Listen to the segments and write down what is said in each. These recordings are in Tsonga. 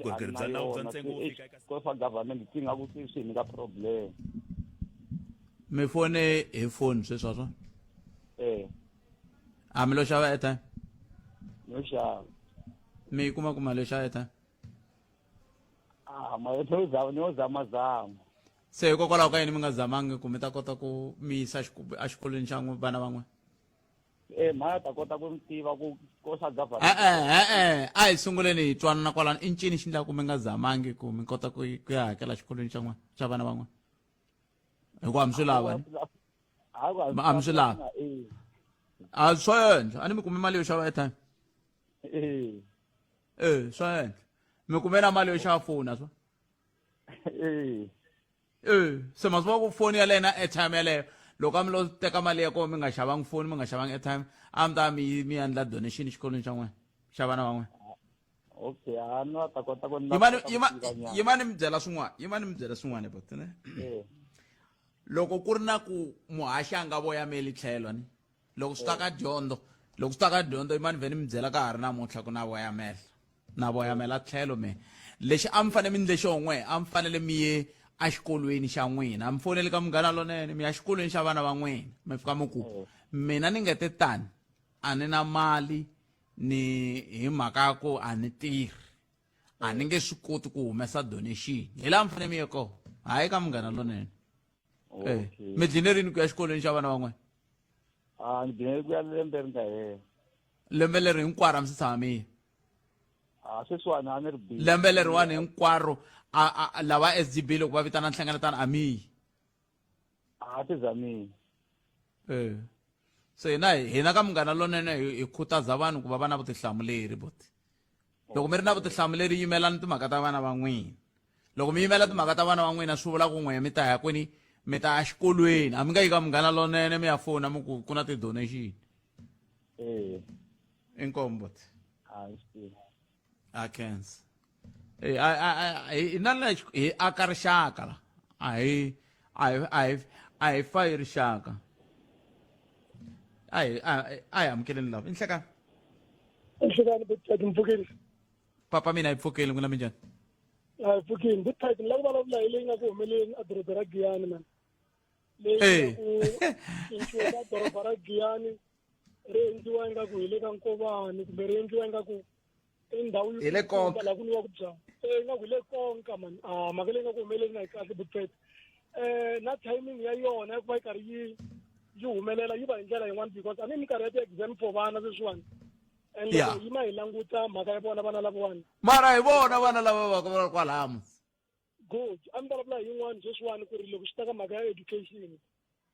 Vukorhokeri bya nawu bya ntsengo wo fika eka ko swa government swi nga ku swi swi nyika problem. Mi fone hi foni sweswi wa swona? Eh. A mi lo xava airtime? No xava. Mi yi kuma ku mali yo xava airtime? Ah, ma yo zama, no zama zama. Se hikokwalaho ka yini mi nga zamangi ku mi ta kota ku mi yisa exikolweni xa n'wi vana van'we? Eh, mhaya ta kota ku mi tiva ku ko swa government. E-e, e-e, a hi sunguleni hi twanana kwalano. I ncini xi endlaka ku mi nga zamangi ku mi kota ku ku ya hakela xikolweni xa n'we xa vana van'we? Hikuva a mi swi lava ni? A mi swi lavi. A swa endla, a ni mi kumi mali yo xava airtime. Eh. Eh, swa endla. Mi kume na mali yo xava foni a swa? Eh. Eh, se ma swi vona ku foni yaleyo na airtime yaleyo loko a mi lo teka mali ya kona mi nga xavangi foni mi nga xavangi airtime a mi ta mi mi endla donation xikolweni xa n'wina xa vana va n'wina. Okay, a ni ta kota ku Yimani yima yimani mi byela swin'wana yimani mi byela swin'wana buti ne. Eh. Loko ku ri na ku muhaxi a nga voyameli tlhelo ni loko swi ta ka dyondzo loko swi ta ka dyondzo yimani vhe ni mi byela ka ha ri namuntlha ku na voyamela na voyamela tlhelo me lexi a mi fanele mi ndle xo n'we a mi fanele mi ye exikolweni xa n'wina a mi foneli ka munghana lonene mi ya xikolweni xa vana va n'wina mi fika mi ku mina ni nge te tani a ni na mali ni hi mhaka ya ku a ni tirhi a ni nge swi koti ku humesa donation hi laha mi fanele mi ye kona hayi ka munghana lonene Eh, mi dline rini ku ya xikolweni xa vana van'wana? A ni dline ku ya lembe ri nga hela. Lembe leri hinkwaro a mi se tshama mi ya? A sweswiwani a ni ri busy. Lembe leriwani hinkwaro a a lava SGB loko va vitana nhlengeletano a mi yi? A ti za mi. Eh. Se hina hina ka Munghana Lonene hi khutaza vanhu ku va va na vutihlamuleri buti. Loko mi ri na vutihlamuleri yimelani timhaka ta vana va n'wina. Loko mi yimela timhaka ta vana va n'wina swi vula ku n'we mi ta ya kwini mi ta ya xikolweni a mi nga yi ka Munghana Lonene mi ya fona mi ku ku na ti-donation. Eh. Inkomu buti. A swi. A khensa. Eh, a a a hi na la hi aka rixaka la. A hi a hi a hi a hi fayi rixaka. A hi a a hi amukeleni lava. I nhlekani. Nhlekani buti mpfukile. Papa mina hi pfukile n'wina minjhani? A hi pfukile. Buti ni lava ku vulavula hi leyi nga ku humeleni a doroba ra Giyani man. Leyi nga ku cinciwa ka doroba ra Giyani ri endliwa ingaku hi le ka Nkovani kumbe ri endliwa ingaku i ndhawu Hi le Konka. laha ku nwiwaka byalwa. Eh ingaku hi le Konka man. A mhaka leyi nga ku humeleni a yi kahle buti na timing ya yona ya ku va yi karhi yi yi humelela yi va hi ndlela yin'wana because a ni minkarhi ya ti-exam for vana sweswiwani and Yeah. loko yima hi languta mhaka ya vona vana lavawani Mara hi vona vana lava va va ri kwalaya mos. Good. A ni vulavula hi yin'wana sweswiwani ku ri loko swi ta ka mhaka ya education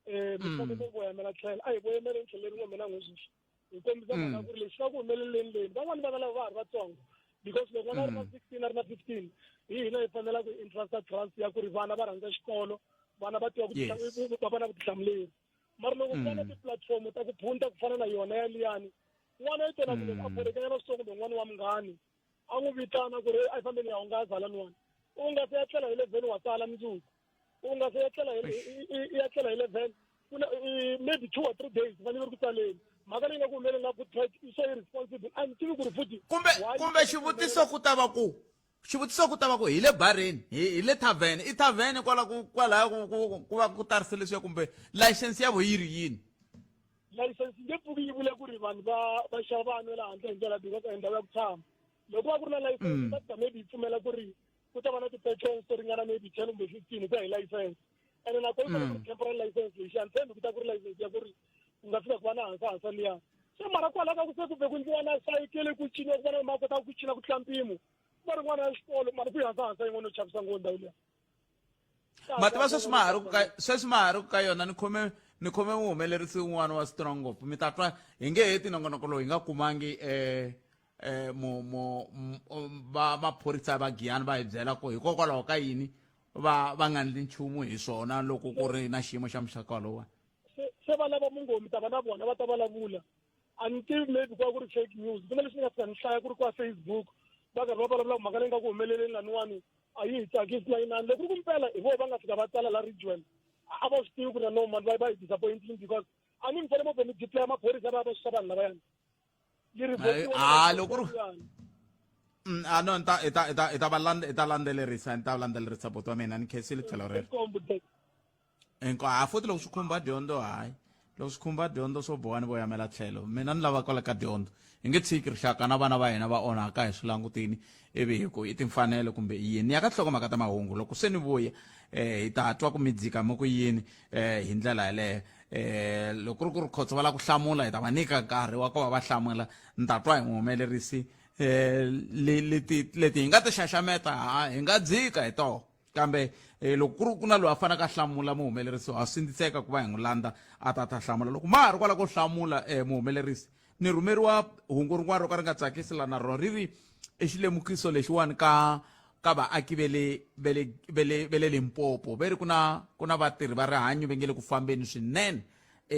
um mi fanele ku voyamela tlhelo a hi voyameleni tlhelo leri n'we mina n'we sweswi hi kombisa mhaka ku ri lexi nga ku humeleleni leni van'wani vana lava va ha ri vatsongo because loko n'wana a ri na 16 a ri na 15 hi hina hi fanela ku entrusta trust ya ku ri vana va rhandza xikolo vana va tiva ku va va na vutihlamuleri mara loko ku va na ti-platform ta ku phunta ku fana na yona yaliyani n'wana yi tela ku loko a borhekanyana switsongo kumbe n'wana wa munghani a n'wi vitana ku ri a hi fambeni ya hungasa halaniwani u nga se ya tlela hi 11 wa tsala mundzuku u nga se ya tlela hi ya tlela hi 11 ku na maybe 2 or 3 days fanele ri ku tsaleni mhaka leyi nga ku humeleni nga good track i so irresponsible a ni tivi ku ri futhi kumbe kumbe xivutiso ku ta va ku xivutiso ku ta va ku hi le bareni hi le tavern i tavern kwala ku kwalaya ku ku ku va ku tarise leswiya kumbe license ya vo yi ri yini? License nge pfuki yi vule ku ri vanhu va va xava va nwela handle hi ndlela because a hi ndhawu ya ku tshama loko va ku ri na license va ta maybe yi pfumela ku ri ku ta va na ti-patrons to ringana maybe 10 kumbe 15 hi ku ya hi license ene nakona yi fanele ku ri temporary license lexi a ni tshembi ku ta ku ri license ya ku ri ku nga fika ku va na hansa hansa liya se mara kwala ka ku se ku ve ku ndliwa na sayikele ku ciniwa ku va na ma kotaka ku cina ku tlula mpimo ku va ri n'wana ya xikolo mara ku yi hansa hansa yin'wana yo chavisa ngopfu ndhawu liya. Ma tiva sweswi ma ha ri ku ka sweswi ma ha ri ku ka yona ni khome ni khome muhumelerisi wun'wana wa strong ngopfu mi ta twa hi nge heti nongonoko lowu hi nga kumangi mu mu va maphorisa va Giyani va hi byela ku hikokwalaho ka yini va va nga ndli nchumu hi swona loko ku ri na xiyimo xa muxaka walowa. Se va lava munghomi ta va na vona va ta vulavula a ni tivi maybe ku va ku ri fake news ku na leswi ni nga fika ni hlaya ku ri kwa Facebook va karhi va vulavula mhaka leyi nga ku humeleleni laniwani a yi hi tsakisi na yinani loko ri ku mpela hi vona va nga fika va tsala la Ridgewell a va swi tivi ku ri na no mani va va hi disappointing because a ni mi fanele mo vhe mi deploya maphorisa va ya va susa vanhu lavayani yi Ah, loko ri A no ni ta hi ta hi ta hi ta va landze hi ta landzelerisa ni ta landzelerisa buti wa mina ni khensile tlhelo rero. Inkombo Hinkwavo ha futhi loko swi khumba dyondzo hayi loko swi khumba dyondzo swo boha ni voyamela tlhelo mina ni lava kwala ka dyondzo hi nge tshiki rixaka na vana va hina va onhaka hi swi langutini ivi hi ku i timfanelo kumbe i yini ni ya ka tinhlokomhaka ta mahungu loko se ni vuya um hi ta twa ku mi dzika mi ku yini um hi ndlela yeleyo um loko ku ri ku ri khotso va lava ku hlamula hi ta va nyika nkarhi wa ku va va hlamula ni ta twa hi muhumelerisi um leti leti hi nga ti xaxameta ha hi nga dzika hi toho kambe eh, loko ku ri ku na loyi a faneleke a hlamula muhumelerisi wa sindziseka ku va hi n'wi landza a ta ta hlamula loko ma ha ri kwala ko hlamula um muhumelerisi ni rhumeriwa hungu rin'wana ro ka ri nga tsakisi la na rona ri ri i xilemukiso lexiwani ka ka vaaki ve le ve le ve le ve le Limpopo ve ri ku na ku na vatirhi va rihanyo va nge le ku fambeni swinene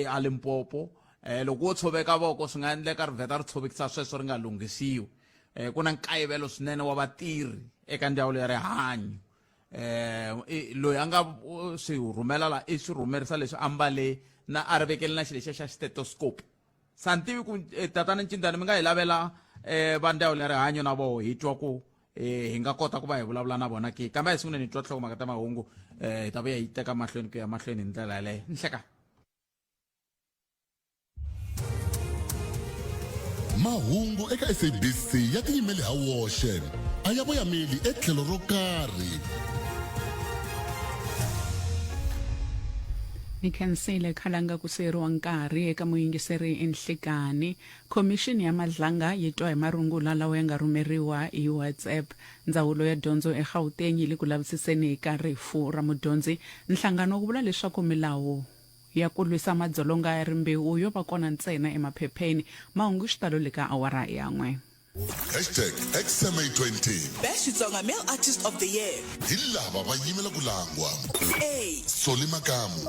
a Limpopo loko wo tshoveka voko swi nga endleka ri vheta ri tshovekisa sweswo ri nga lunghisiwi eh, ku na nkayivelo swinene wa vatirhi eka ndzawulo ya rihanyo eh loyi a nga swi rhumela la i swi rhumerisa leswi ambale na a ri vekele na xilo lexiya xa stethoscope sa ni tivi ku eh, tatana ncindani mi nga hi lavela eh va ndzawulo ya rihanyo na voho hi twa ku eh hi nga kota ku va hi vulavula na vona ke kambe a hi sunguleni hi twa nhlokomhaka ta mahungu eh hi ta vuya hi teka mahlweni ku ya mahlweni hi ndlela yaleyo nhleka Mahungu eka SABC ya tiyimele ha woxe, a ya voyameli etlhelo ro karhi. Ni khensile khalanga ku siyeriwa nkarhi eka muyingiseri enhlikani. Khomixini ya Madlanga yi twa hi marungula lawa ya nga rhumeriwa hi WhatsApp. Ndzawulo ya Dyondzo eGauteng yi le ku lavisiseni ka rifu ra mudyondzi. Nhlangano wu vula leswaku milawu ya ku lwisa madzolonga ya rimbewu yo va kona ntsena emaphepheni. Mahungu hi xitalo le ka awara ya n'we. Hashtag XMA20. Best Xitsonga Male Artist of the Year. Hi lava va yimela ku langwa. A. Solly Makamu.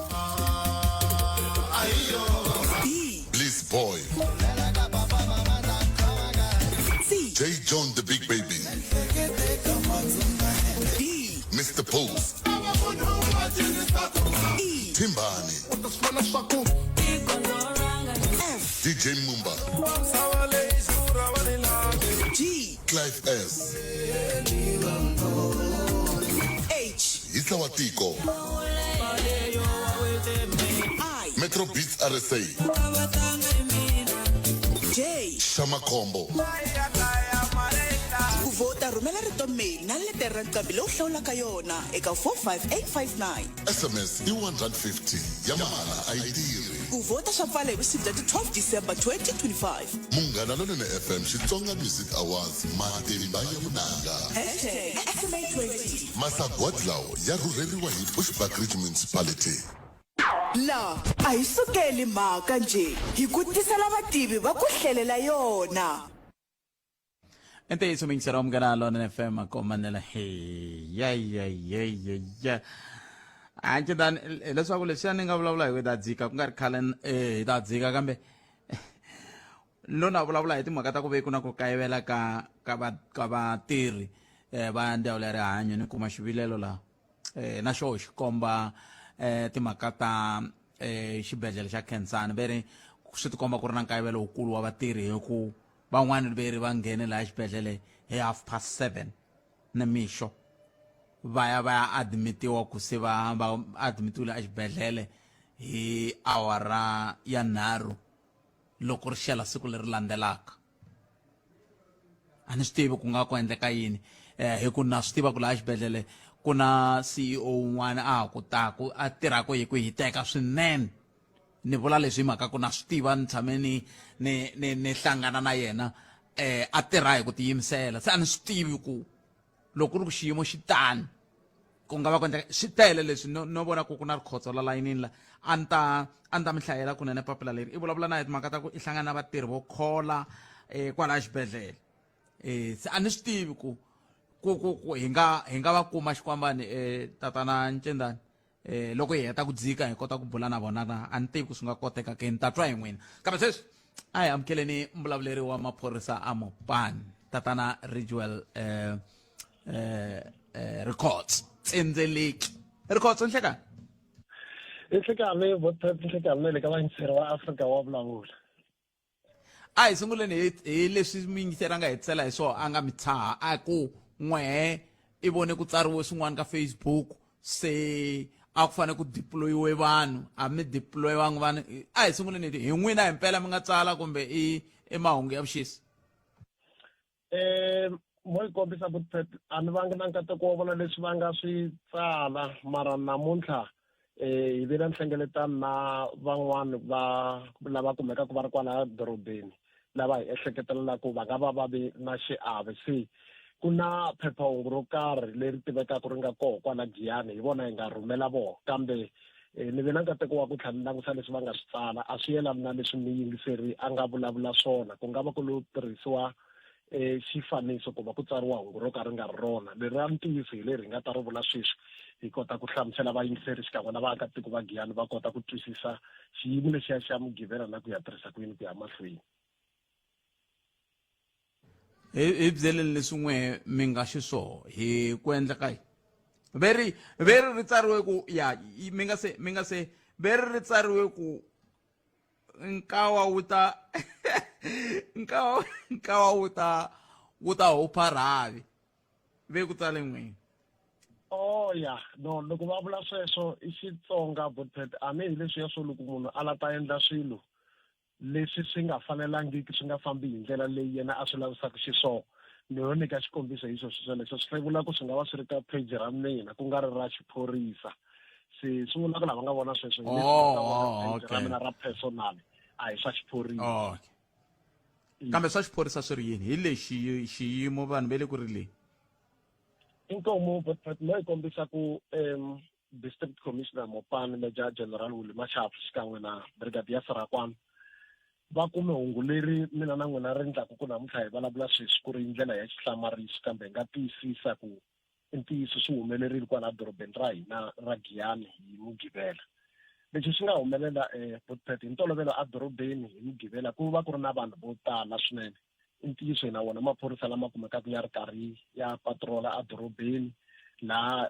B. Bliss Boy. C. J John the Big Baby. D. Mr Post. E. Timbani. F. DJ Mumba. G. Clive S. H. Hisa wa Tiko. I. Metro Beats RSA. J. Shama Combo. Ku vhota rhumela rito mail na letere ra nqambi leyi u hlawulaka yona eka 45859. SMS i 150 ya mahala a yi tirhi. Ku vhota swa pfala hi vusiku bya ti 12 December 2025. Munghana Lonene FM Xitsonga Music Awards matimba ya vunanga. Hashtag XMA20. Masagwadi lawa ya rhurheriwa hi Bushbuckridge Municipality. La a hi sukeli mhaka njhe hi ku tisela vativi va ku hlelela yona. I ntiyiso muyingiseri wa Munghana Lonene FM makomanela he ya ya ya ya ya ancindani hileswaku leswiya ni nga vulavula hi ku hi ta dzika ku nga ri khale eh, hi ta dzika kambe lo na vulavula hi timhaka ta ku ve ku na ku kayivela ka ka va ka vatirhi eh, va ndzawulo ya rihanyo ni kuma xivilelo laha eh, na xoho xi komba eh, timhaka ta eh, xibedhlele xa Khensani ve ri swi tikomba ku ri na nkayivelo wukulu wa vatirhi hi ku van'wani ve ri va nghene laha xibedhlele hi 7:30 nimixo va ya va ya admitiwa ku se va va admitiwile exibedhlele hi awara ya nharhu loko ri xela siku leri landzelaka a ni swi tivi ku nga ku endleka yini eh hi ku na swi tiva ku laha xibedhlele ku na CEO un'wana a ha ku taku a tirhaka hi ku hiteka swinene ni vula leswi hi mhaka ku na swi tiva ni tshame ni ni ni ni hlangana na yena eh a tirha hi ku tiyimisela se a ni swi tivi ku loko ku ri ku xiyimo xi tani ku nga va ku endleka swi tele leswi no, no vona ku ku na rikhotso la layinini la a ni ta a ni ta mi hlayela kunene papila leri i vulavula na hi timhaka ta ku i hlangana na vatirhi vo khola um kwalaya xibedhlele um se a ni swi tivi ku ku ku ku hi nga hi nga va kuma xikwambani um tatana ncendani eh loko hi heta ku dzika hi kota ku bula na vona na a ni tivi ku swi nga koteka ke ni ta twa hi n'wina kambe sweswi a hi amukeleni mbulavuleri wa maphorisa a mopani tatana Ridgewell eh eh eh Records tsendzeleki Records nhlekani Nhlekani vothat nhlekani le ka vayingiseri va Afrika wa vulavula. A hi sunguleni hi hi leswi muyingiseri a nga hetisela hi swona a nga mi tshaha a ku n'wehe i vone ku tsariwe swin'wana ka Facebook se a ku fanele ku deployiwe vanhu a mi deployiwangi vanhu a hi sunguleni hi n'wina hi mpela mi nga tsala kumbe i i mahungu ya vuxisi um mo yi kombisa ku a ni vangi na nkateko wa vona leswi va nga swi tsala mara namuntlha eh hi ve na nhlengeletano na van'wani va lava kumekaka va ri kwala dorobeni lava hi ehleketelelaka va nga va va ve na xiave se ku na phephahungu ro karhi leri tivekaka ri nga koho kwala Giyani hi vona hi nga rhumela vona kambe eh, ni ve na nkateko wa ku tlhela ni langusa leswi va nga swi tsala a swi yelani na leswi muyingiseri a nga vulavula swona ku nga va ku lo tirhisiwa eh, xifaniso ku va ku tsariwa hungu ro ka ri nga ri rona leri ra ntiyiso hi leri hi nga ta ri vula sweswi hi kota ku hlamusela vayingiseri xikan'we na vaakatiko va Giyani va kota ku twisisa xiyimo lexiya xa Mugqivela na ku ya tirhisa ku yini ku ya mahlweni. Hi hi byeleni leswi n'we mi nga xiswoho hi ku endla ka yini veri veri ri tsariwe ku ya mi nga se mi nga se veri ri tsariwe ku nkawa wu ta nkawa nkawa wu ta wu ta hupha rhavi ve ku tsale n'wini. Oh ya no loko va vula sweswo i Xitsonga Botpet a ni hi leswiya swo loko munhu a la ta endla swilo leswi swi nga fanelangiki swi nga fambi hi ndlela leyi yena a swi lavisaka xiswona ni yo nyika xikombiso hi xo swoleswo swi vula ku swi nga va swi ri ka page ra mina ku nga ri ra xiphorisa se swi vula ku lava nga vona sweswo hi leswi nga vona page ra mina ra personal a hi swa xiphorisa oh, okay. Kambe swa xiphorisa swi ri yini hi lexi xiyimo vanhu va le ku rileni inkomu but no yi kombisa ku um District Commissioner Mopani, Major General Willie Mashaphu xikan'we na Brigadier Serakwana va kume hungu leri mina na n'wina ri ndlaku ku namuntlha hi vulavula sweswi ku ri ndlela ya xihlamariso kambe hi nga tiyisisa ku i ntiyiso swi humelerile kwala dorobeni ra hina ra Giyani hi Mugqivela. Lexi xi nga humelela Botpet hi ntolovelo edorobeni hi Mugqivela ku va ku ri na vanhu vo tala swinene I ntiyiso hi na wona maphorisa lama kumekaka ya ri karhi ya patrola edorobeni laha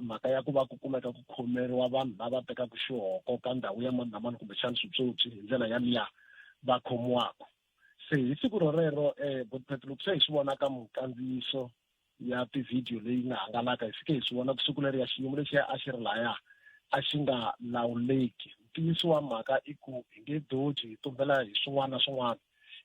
mhaka ya ku va ku kumeka ku khomeriwa vanhu lava tekaka xihoko ka ndhawu ya mani na mani kumbexana switsotsi hi ndlela yaliya va khomiwaka. Se hi siku rorero Botpet loko se hi swi vona ka minkandziyiso ya tivhidiyo leyi nga hangalaka hi fike hi swi vona ku siku leriya xiyimo lexiya a xi ri laya a xi nga lawuleki. Ntiyiso wa mhaka i ku hi nge doji hi tumbela hi swin'wana na swin'wana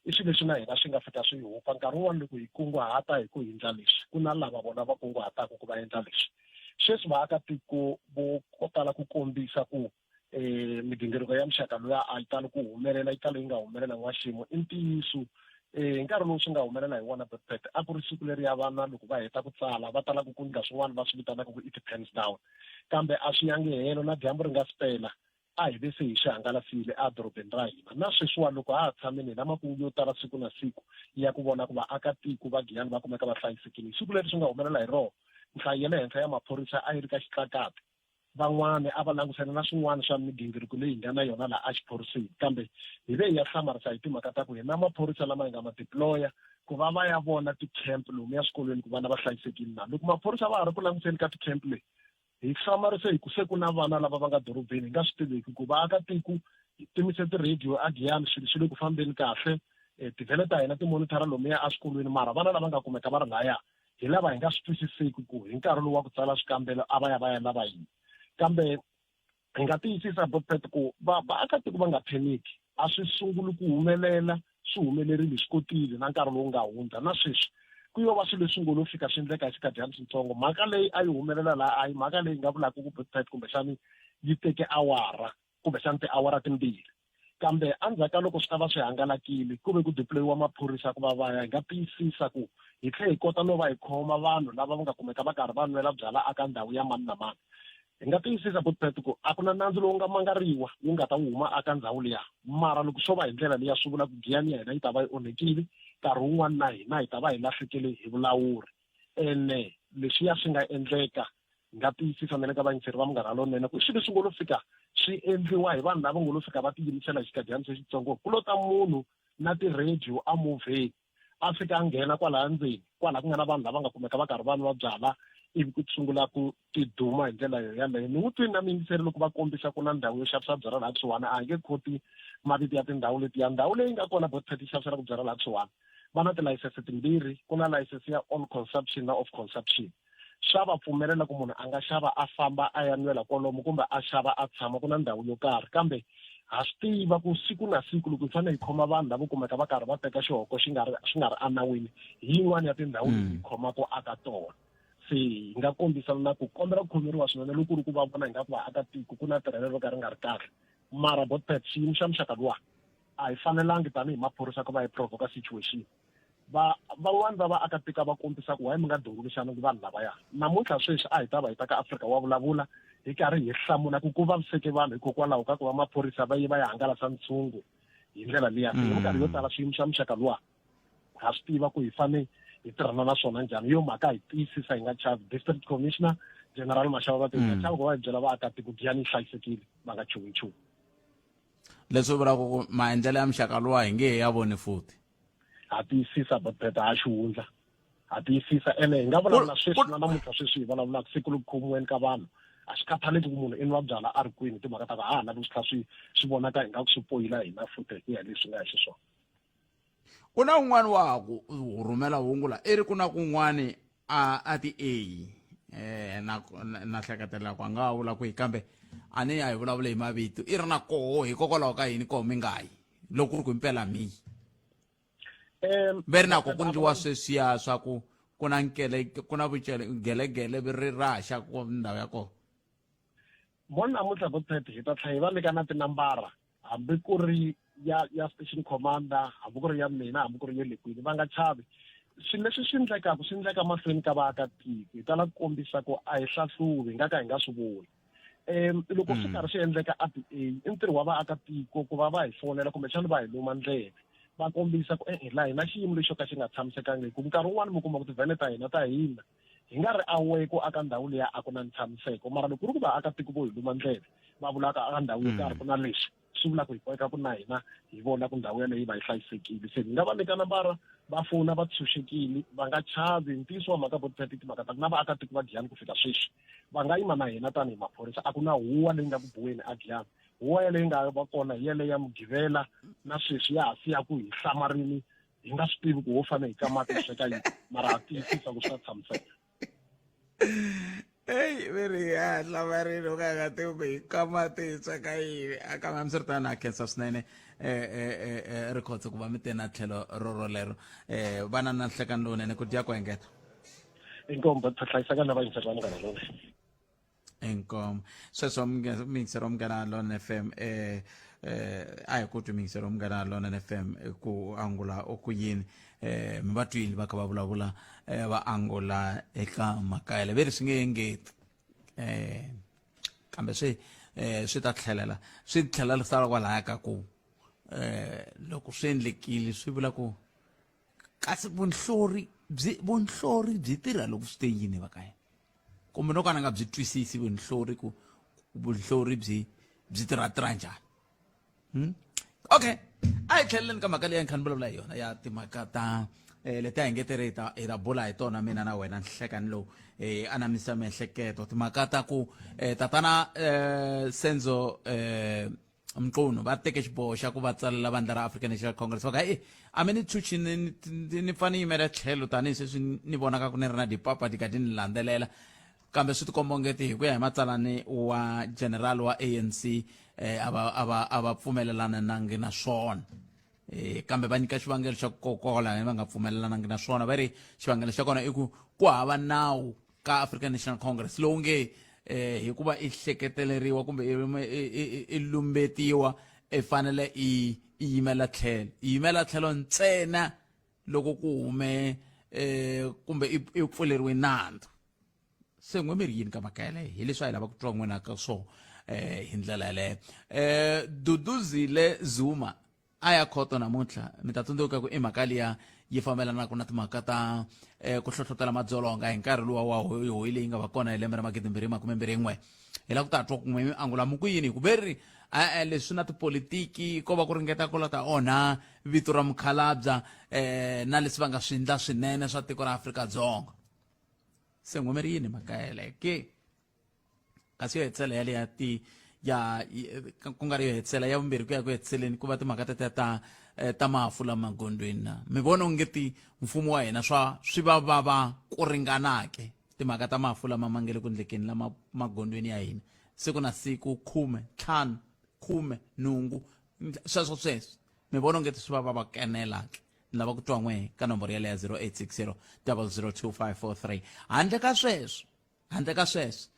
i swilo leswi na hina swi nga fika swi hi hupa nkarhi wun'wana loko hi kunguhata hi ku hindla leswi ku na lava vona va kunguhataka ku va endla leswi sweswi vaakatiko vo tala ku kombisa ku um migingiriko ya muxaka luya a yi tali ku humelela yi tali yi nga humelela n'waximo i ntiyiso um hi nkarhi lowu swi nga humelela hi wona Botpet a ku ri siku leriya vana loko va heta ku tsala va talaka ku endla swin'wana va swi vitanaka ku i ti-pens down kambe a swi yangi helo na dyambu ri nga si pela a hi ve se hi swi hangalasile edorobeni ra hina. Na sweswiwani loko ha ha tshamile hi na makungu yo tala siku na siku ya ku vona ku vaaka-tiko va Giyani va kumeka va hlayisekile. Hi siku leri swi nga humelela hi rona, nhlayo ya le henhla ya maphorisa a yi ri ka xitlakati. Van'wana a va langusana na swin'wana swa migingiriko leyi hi nga na yona laha exiphoriseni. Kambe hi ve hi ya hlamarisa hi timhaka ta ku hi na maphorisa lama hi nga ma deploy-a ku va va ya vona ti-camp lomuya swikolweni ku vana va hlayisekile na. Loko maphorisa va ha ri ku languseni ka ti-camp leyi, Hi hlamarise hi ku se ku na vana lava va nga dorobeni hi nga swi tiveki ku vaakatiko hi timise tirhediyo eGiyani swilo swi le ku fambeni kahle tivhele ta hina ti monithara lomuya eswikolweni mara vana lava nga kumeka va ri laya hi lava hi nga swi twisiseki ku hi nkarhi lowu wa ku tsala swikambelo a va ya va ya lava yini kambe hi nga tiyisisa Botpet ku va vaakatiko va nga panic A swi sunguli ku humelela, swi humelerile, hi swi kotile na nkarhi lowu nga hundza. Na sweswi, ku yo va swilo leswi ngo lo fika swi endleka hi xinkadyana xitsongo. Mhaka leyi a yi humelela laha a hi mhaka leyi hi nga vulaka ku Botpet kumbexani yi teke awara kumbexani tiawara timbirhi. Kambe endzhaku ka loko swi ta va swi hangalakile, ku ve ku deploy-iwa maphorisa ku va va ya. Hi nga tiyisisa ku hi tlhe hi kota no va hi khoma vanhu lava va nga kumeka va karhi va nwela byala eka ndhawu ya mani na mani. Hi nga tiyisisa Botpet ku a ku na nandzu lowu nga mangariwa wu nga ta wu huma aka ndzhawu liya. Mara loko swo va hi ndlela liya swi vula ku Giyani ya hina yi ta va yi onhekile, nkarhi wun'wana na hina hi ta va hi lahlekele hi vulawuri. Ene leswiya swi nga endleka, hi nga tiyisisa na le ka vayingiseri va Munghana Lonene ku i swilo leswi ngo lo fika swi endliwa hi vanhu lava ngo lo fika va tiyimisela hi xikadyana lexitsongo. Ku lo ta munhu na ti-radio emovheni. A fika a nghena kwalaya ndzeni, kwala ku nga na vanhu lava nga kumeka va karhi va nwa byala Ivi ku sungula ku ti duma hi ndlela yo yaleyo. Ni n'wi twini na muyingiseri loko va kombisa ku na ndhawu yo xavisa byalwa laha kusuhani, a hi nge khoti mavito ya tindhawu letiya. Ndhawu leyi nga kona Botpet yi xaviselaka byalwa laha kusuhani, va na tilayisense timbirhi, ku na layisense ya on consumption na off consumption. Swa va pfumelela ku munhu a nga xava a famba a ya nwela kwalomu kumbe a xava a tshama, ku na ndhawu yo karhi. Kambe ha swi tiva ku siku na siku loko hi fanele hi khoma vanhu lavo kumeka va karhi va teka xihoko xi nga ri swi nga ri enawini, hi yin'wana ya tindhawu leti hi khomaka aka tona. Se hi nga kombisa na ku kombela ku khomeriwa swinene loko ku ri ku va vona ingaku vaakatiko ku na tirhelo ro ka ri nga ri kahle. Mara Botpet, xiyimo xa muxaka luwa a hi fanelangi tanihi maphorisa ku va hi provoka situation. Va van'wani va vaakatiko a va kombisa ku why mi nga dunguluxangi vanhu lavaya. Namuntlha sweswi a hi ta va hi ta ka Afrika wa vulavula hi karhi hi hlamula ku ku vaviseke vanhu hikokwalaho ka ku va maphorisa va ye va ya hangalasa ntshungu hi ndlela liya. Se hi minkarhi yo tala swiyimo swa muxaka luwa ha swi tiva ku hi fane hi tirhana na swona njhani. Hi yo mhaka hi tiyisisa hi nga chavi. District Commissioner General Mashaba va te hi nga chavi ku va hi byela vaakatiko Giyani yi hlayisekile va nga chuhi nchumu. Leswi vulaka ku maendlelo ya muxaka luwa hi nge he ya voni futhi. Ha tiyisisa Botpet, ha xihundla. Ha tiyisisa ene hi nga vulavula sweswi na namuntlha sweswi hi vulavulaka siku loku khomiweni ka vanhu a swi khathaleki ku munhu i nwa byala a ri kwini timhaka ta ku ha ha lavi swi tlha swi swi vonaka ingaku swi poyila hina futhi hi ku ya leswi nga hi xiswona. Ku na un'wana wa ha ku rhumela hungu la i ri ku na kun'wani a a ti eyi eh na na hleketela ku a nga vula kwihi kambe a ni a hi vulavule hi mavito i ri na koho hikokwalaho ka yini koho mi nga yi loko ku ri ku impela mi yi ve ri nako ku ndliwa sweswiya swa ku ku na nkele ku na vucele gelegele ri raxa ku ndhawu ya kona. Mo namuntlha vo Pet hi ta tlhela hi va nyika na tinambara hambi ku ri ya ya station commander hambi ku ri ya mina hambi ku ri ya le kwini va nga chavi. Swilo leswi swi endlekaka swi endleka mahlweni ka vaakatiko hi tala ku kombisa ku a hi hlahluvi hi nga ka hi nga swi voni. Loko swi karhi swi endleka a ti i ntirho wa vaakatiko ku va va hi fonela kumbexana va hi luma ndleve va kombisa ku e-e laha hi na xiyimo lexi xo ka xi nga tshamisekangiki hi ku nkarhi wun'wani mi kuma ku tivhene ta hina ta hina hi nga ri aware ku aka ndhawu liya a ku na ntshamiseko mara loko ku ri ku vaakatiko vo hi luma ndleve va vulaka aka ndhawu yo karhi ku na leswi swi vula ku hi boheka ku na hina hi vona ku ndhawu yaleyo yi va yi hlayisekile. Se ni nga va nyika nambara va fona va tshunxekile va nga chavi. Ntiyiso wa mhaka Botpet i timhaka ta ku na vaakatiko va Giyani ku fika sweswi va nga yima na hina tanihi maphorisa a ku na huwa leyi nga ku biweni a Giyani. Huwa yaleyo yi nga va kona hi yaleyo ya Mugqivela na sweswi ya ha siya ku hi hlamarini hi nga swi tivi ku ho fanele hi ka mati hi sweka yini mara ha tiyisisa ku swi ta tshamiseka. Eyi ve ri ya hlamarile u ka nga tivi ku hi ka mati hi sweka yini a kambe hambiswiritano ha khensa swinene eh Rikhotso ku va mi te na tlhelo rorolero eh vana na nhlekani lowunene ku dya ku engeta. Inkomu hlayiseka na vayingiseri va Munghana Lonene. Inkomu sweswo muyingiseri wa Munghana Lonene FM eh a hi ku twi muyingiseri wa Munghana Lonene FM ku angula ku yini eh mi va twile va kha va vulavula eh, va angula eka mhaka yaleyo ve ri swi nge engeti eh kambe swi eh swi ta tlhelela swi tlhela sala kwalaya ka ku eh loko swi endlekile swi vula ku kasi vunhlori byi vunhlori byi tirha loko swi te yini va ka yena kumbe no ka ni nga byi twisisi vunhlori ku vunhlori byi byi tirha tirha njhani Okay, a hi tlheleleni ka mhaka leyi a ni kha ni vulavula hi yona ya timhaka ta leti a hi nge tere hi ta hi ta bula hi tona mina na wena nhlekani lowu anamisa miehleketo timhaka ta ku tatana Senzo Mchunu va teke xiboho xa ku va tsalela vandla ra African National Congress va ku e a mi ni chuchi ni ni pfa ni yimela tlhelo tanihi sweswi ni vonaka ku ni ri na dipapa ti ka ti ni landzelela kambe swi tikomba ongeti hi ku ya hi matsalani wa general wa ANC a va a va a va pfumelelanangi na swona kambe va nyika xivangelo xa ku kokola va nga pfumelelanangi na swona va ri xivangelo xa kona i ku ku hava nawu ka African National Congress lowu nge hikuva i hleketeleriwa kumbe i lumbetiwa i fanele i yimela tlhelo i yimela tlhelo ntsena loko ku hume kumbe i pfuleriwe nandzu se n'we mi ri yini ka mhaka yaleyo hi leswi a hi lava ku twa n'wina ka swona hi ndlela yaleyo Duduzile Zuma a ya khoto namuntlha mi ta tsundzuka ku i mhaka liya yi fambelanaka na timhaka ta ku hlohlotela madzolonga hi nkarhi luwa wa hoyihoyi leyi nga va kona hi lembe ra 2021 hi lava ku ta twa kun'we mi angula mi ku yini hi ku ve ri e-e leswi na tipolitiki ko va ku ringeta ku la ta onha vito ra mukhalabya na leswi va nga swi endla swinene swa tiko ra Afrika-Dzonga. Se n'we mi ri yini mhaka yeleyo ke? Kasi yo hetisela yaleya ti ya ku nga ri yo hetisela ya vumbirhi ku ya ku hetiseleni ku va timhaka tetiya ta eh, ta mafu lama gondzweni na mi vona onge ti mfumo wa hina swa swi va vava ku ringanake timhaka ta mafu lama ma nge le ku ndlekeni lama magondzweni ya hina siku na siku khume ntlhanu khume nhungu sweswo sweswo mi vona onge ti swi va va va kenela ke ni lava ku twa n'we ka nomboro yaleyo ya 0860 002543 handle ka sweswo handle ka sweswo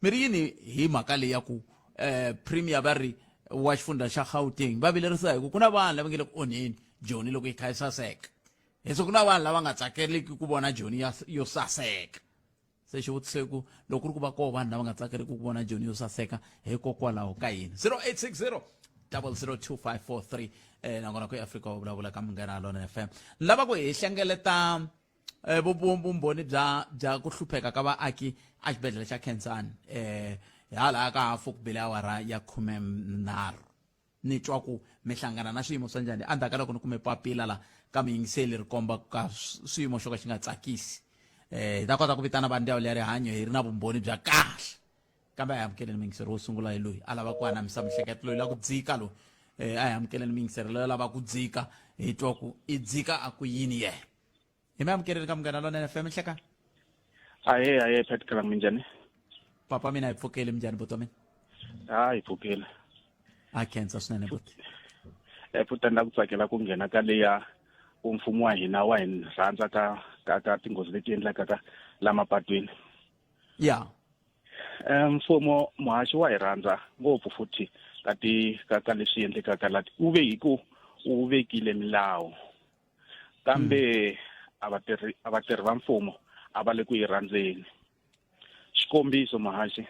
mi ri yini hi mhaka leyi ya ku eh premier va ri wa xifundza xa Gauteng va vilerisa hi ku ku na vanhu lava nge le ku onheni Joni loko yi kha yi saseka hi ku na vanhu lava nga tsakeliki ku vona Joni yo saseka se xivutiso ku loko ku ri ku va koho vanhu lava nga tsakeliki ku vona Joni yo saseka hikokwalaho ka yini 0860 002543 eh nakona ku eAfrika wa vulavula ka Munghana Lonene FM lava ku hi hlengeleta eh, vumbhoni bya bya ku hlupheka ka vaaki exibedhlele xa Khensani eh hala ka hafu ku bile awara ya 13 ni twa ku mi hlangana na swiyimo swa njhani endzhaku ka loko ni kume papila la ka muyingiseli ri komba ka swiyimo xo ka xi nga tsakisi eh hi ta kota ku vitana va ndzawulo ya rihanyo hi ri na vumbhoni bya kahle kambe a hi amukeleni muyingiseri wo sungula hi loyi a lava ku anamisa mihleketo loyi la ku dzika loyi eh a hi amukeleni muyingiseri loyi a lava ku dzika hi twa ku i dzika a ku yini yena hi mi amukeleni ka Munghana Lonene FM nhlekani. Ahe ahe Pat Kalang minjhani? Papa mina hi pfukile minjhani buti wa mina? Ha hi pfukile. A khensa swinene buti. Eh futhi ni la ku tsakela ku nghena ka leya ku mfumo wa hina wa hi rhandza ka ka ka tinghozi leti endlekaka ka la mapatwini. Ya. Eh mfumo muhaxi wa hi rhandza ngopfu futhi ka ti ka ka leswi endlekaka la ku ve hi ku u vekile milawu kambe a vatirhi a vatirhi va mfumo a va le ku yi rhandzeni xikombiso muhaxi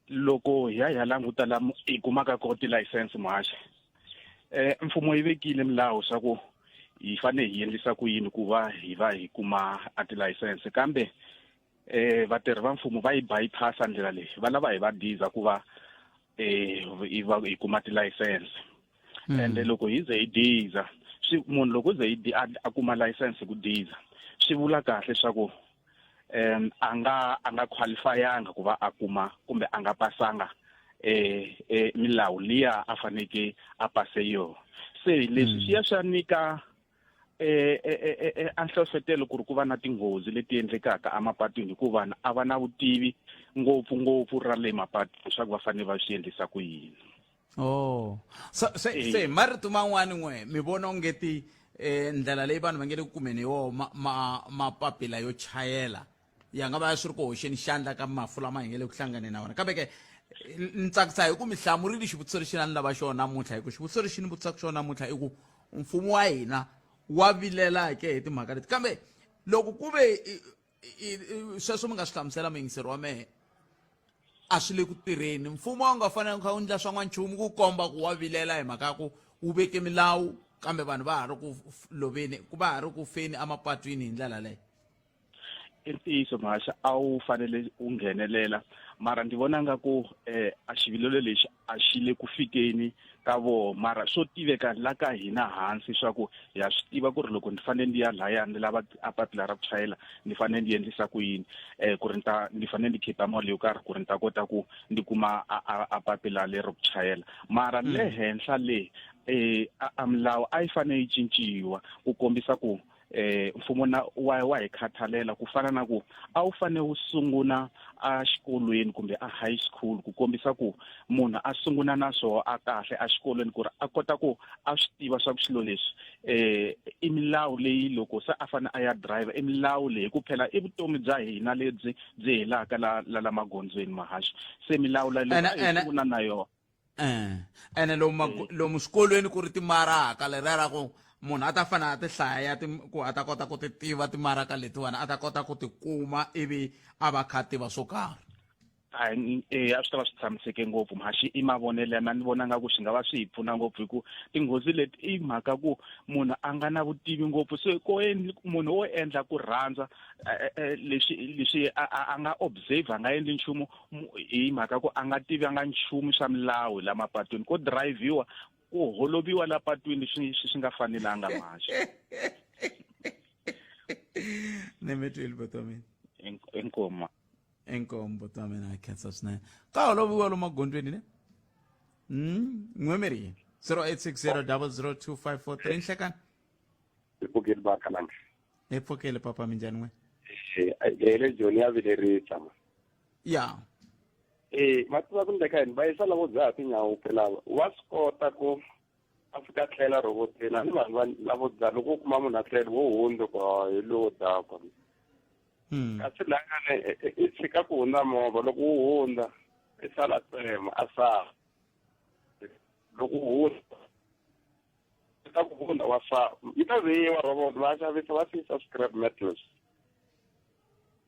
loko hi ya hi ya languta la hi kumaka kona tilayisense muhaxi eh mfumo yi vekile milawu swa ku hi fanele hi endlisa ku yini ku va hi va hi kuma a tilayisense kambe eh vatirhi va mfumo va yi bypassa ndlela leyi va lava hi va diza ku va eh hi va hi kuma tilayisense ende loko hi ze hi diza swi munhu loko ze hi a kuma license ku diza swi vula kahle leswaku um a nga a nga qualifyanga ku va a kuma kumbe a nga pasanga eh eh milawu liya a faneke a pase yona se leswi swi ya swa nyika eh, eh, eh, eh a nhlohlotelo ku ri ku va na tinghozi leti endlekaka emapatwini hikuva vanhu a va na vutivi ngopfu-ngopfu ra le mapatwini leswaku va fanele va swi endlisa ku yini oh so se se hi marito man'wani n'we mi vona onge ti eh, ndlela leyi vanhu va nge le ku kumeni hi wona ma, ma, mapapila yo chayela ya nga va swi ri ku hoxeni xandla ka mafu lama hi nge le ku hlanganeni na wona kambe ke ni tsakisa hi ku mi hlamurile xivutiso lexi na ni lava xona namuntlha hi ku xivutiso lexi ni vutisaka xona namuntlha i ku mfumo wa hina wa vilela ke hi timhaka leti kambe loko ku ve sweswo mi nga swi hlamusela muyingiseri wa mehe a swi le ku tirheni mfumo a wu nga fanele kha wu endla swa n'wanchumu ku komba ku wa vilela hi mhaka ya ku wu veke milawu kambe vanhu va ha ri ku loveni ku va ha ri ku feni emapatwini hi ndlela leyo I ntiyiso mhaxa a wu fanele u nghenelela mara ndzi vona nga ku eh a xivilelo lexi a xi le ku fikeni ka voho mara swo tiveka la ka hina hansi swa ku ha swi tiva ku ri loko ni fanele ndi ya laya ni lava a papila ra ku chayela ni fanele ndi endlisa ku yini um ku ri ni ta ni fanele ndi khipa mali yo karhi ku ri ni ta kota ku ndi kuma a, a, a papila lero ku chayela mara le henhla le eh a, a milawu a yi fanele yi cinciwa ku kombisa ku eh mfumo na wa wa hi khathalela ku fana na ku a wu fanele wu sungula a xikolweni kumbe a high school ku kombisa ku munhu a sungula na swoho a kahle a xikolweni ku ri a kota ku a swi tiva swa ku swilo leswi eh i milawu leyi loko se a fanele a ya driver i milawu leyi ku phela i vutomi bya hina lebyi byi helaka la la la magondzweni mahaxi se milawu la loko a hi sungula na yona Eh, ene lomu magu- lomu swikolweni ku ri timaraka leriya ra ku munhu a ta fanele a ti hlaya ku a ta kota ku ti tiva timaraka letiwani a ta kota ku ti kuma ivi a va kha a tiva swo karhi a eh a swi ta va swi tshamiseke ngopfu mhaxi i mavonelo ya mina ni vona nga ku swi nga va swi hi pfuna ngopfu hi ku tinghozi leti i mhaka ku munhu a nga na vutivi ngopfu se ko munhu wo endla ku rhandza eh, eh, leswi leswi a a nga observe a nga endli nchumu hi mhaka ku a nga tivi a nga nchumu swa milawu la mapatwini ko driviwa ku holoviwa la patwini swi swi nga fanelanga mhaxi ni mi twile buti wa mina. Inkomu. Inkomu buti wa mina, khensa swinene. Ka holoviwa lomu magondzweni ne? N'we mi ri 0860002543 nhlekani. Hi pfukile ba Khalanga. Hi pfukile papa, minjhani n'we? Eh, le Joni ya vilerisa ma. Ya. Eh, ma tiva ku ndleka yini va yisa lavo dzaha tinyawo phela wa swi kota ku a fika tlela rhoboteni a ni vanhu va lavo dzaha loko u kuma munhu a tlele wo hundza ku ha hi lowo dakwa. Kasi langane i tshika ku hundza movha loko wu hundza i sala tsema a sala loko wu hundza ta ku hundza wa sa yi ta veyiwa robot va xavisa va fisa scrap metals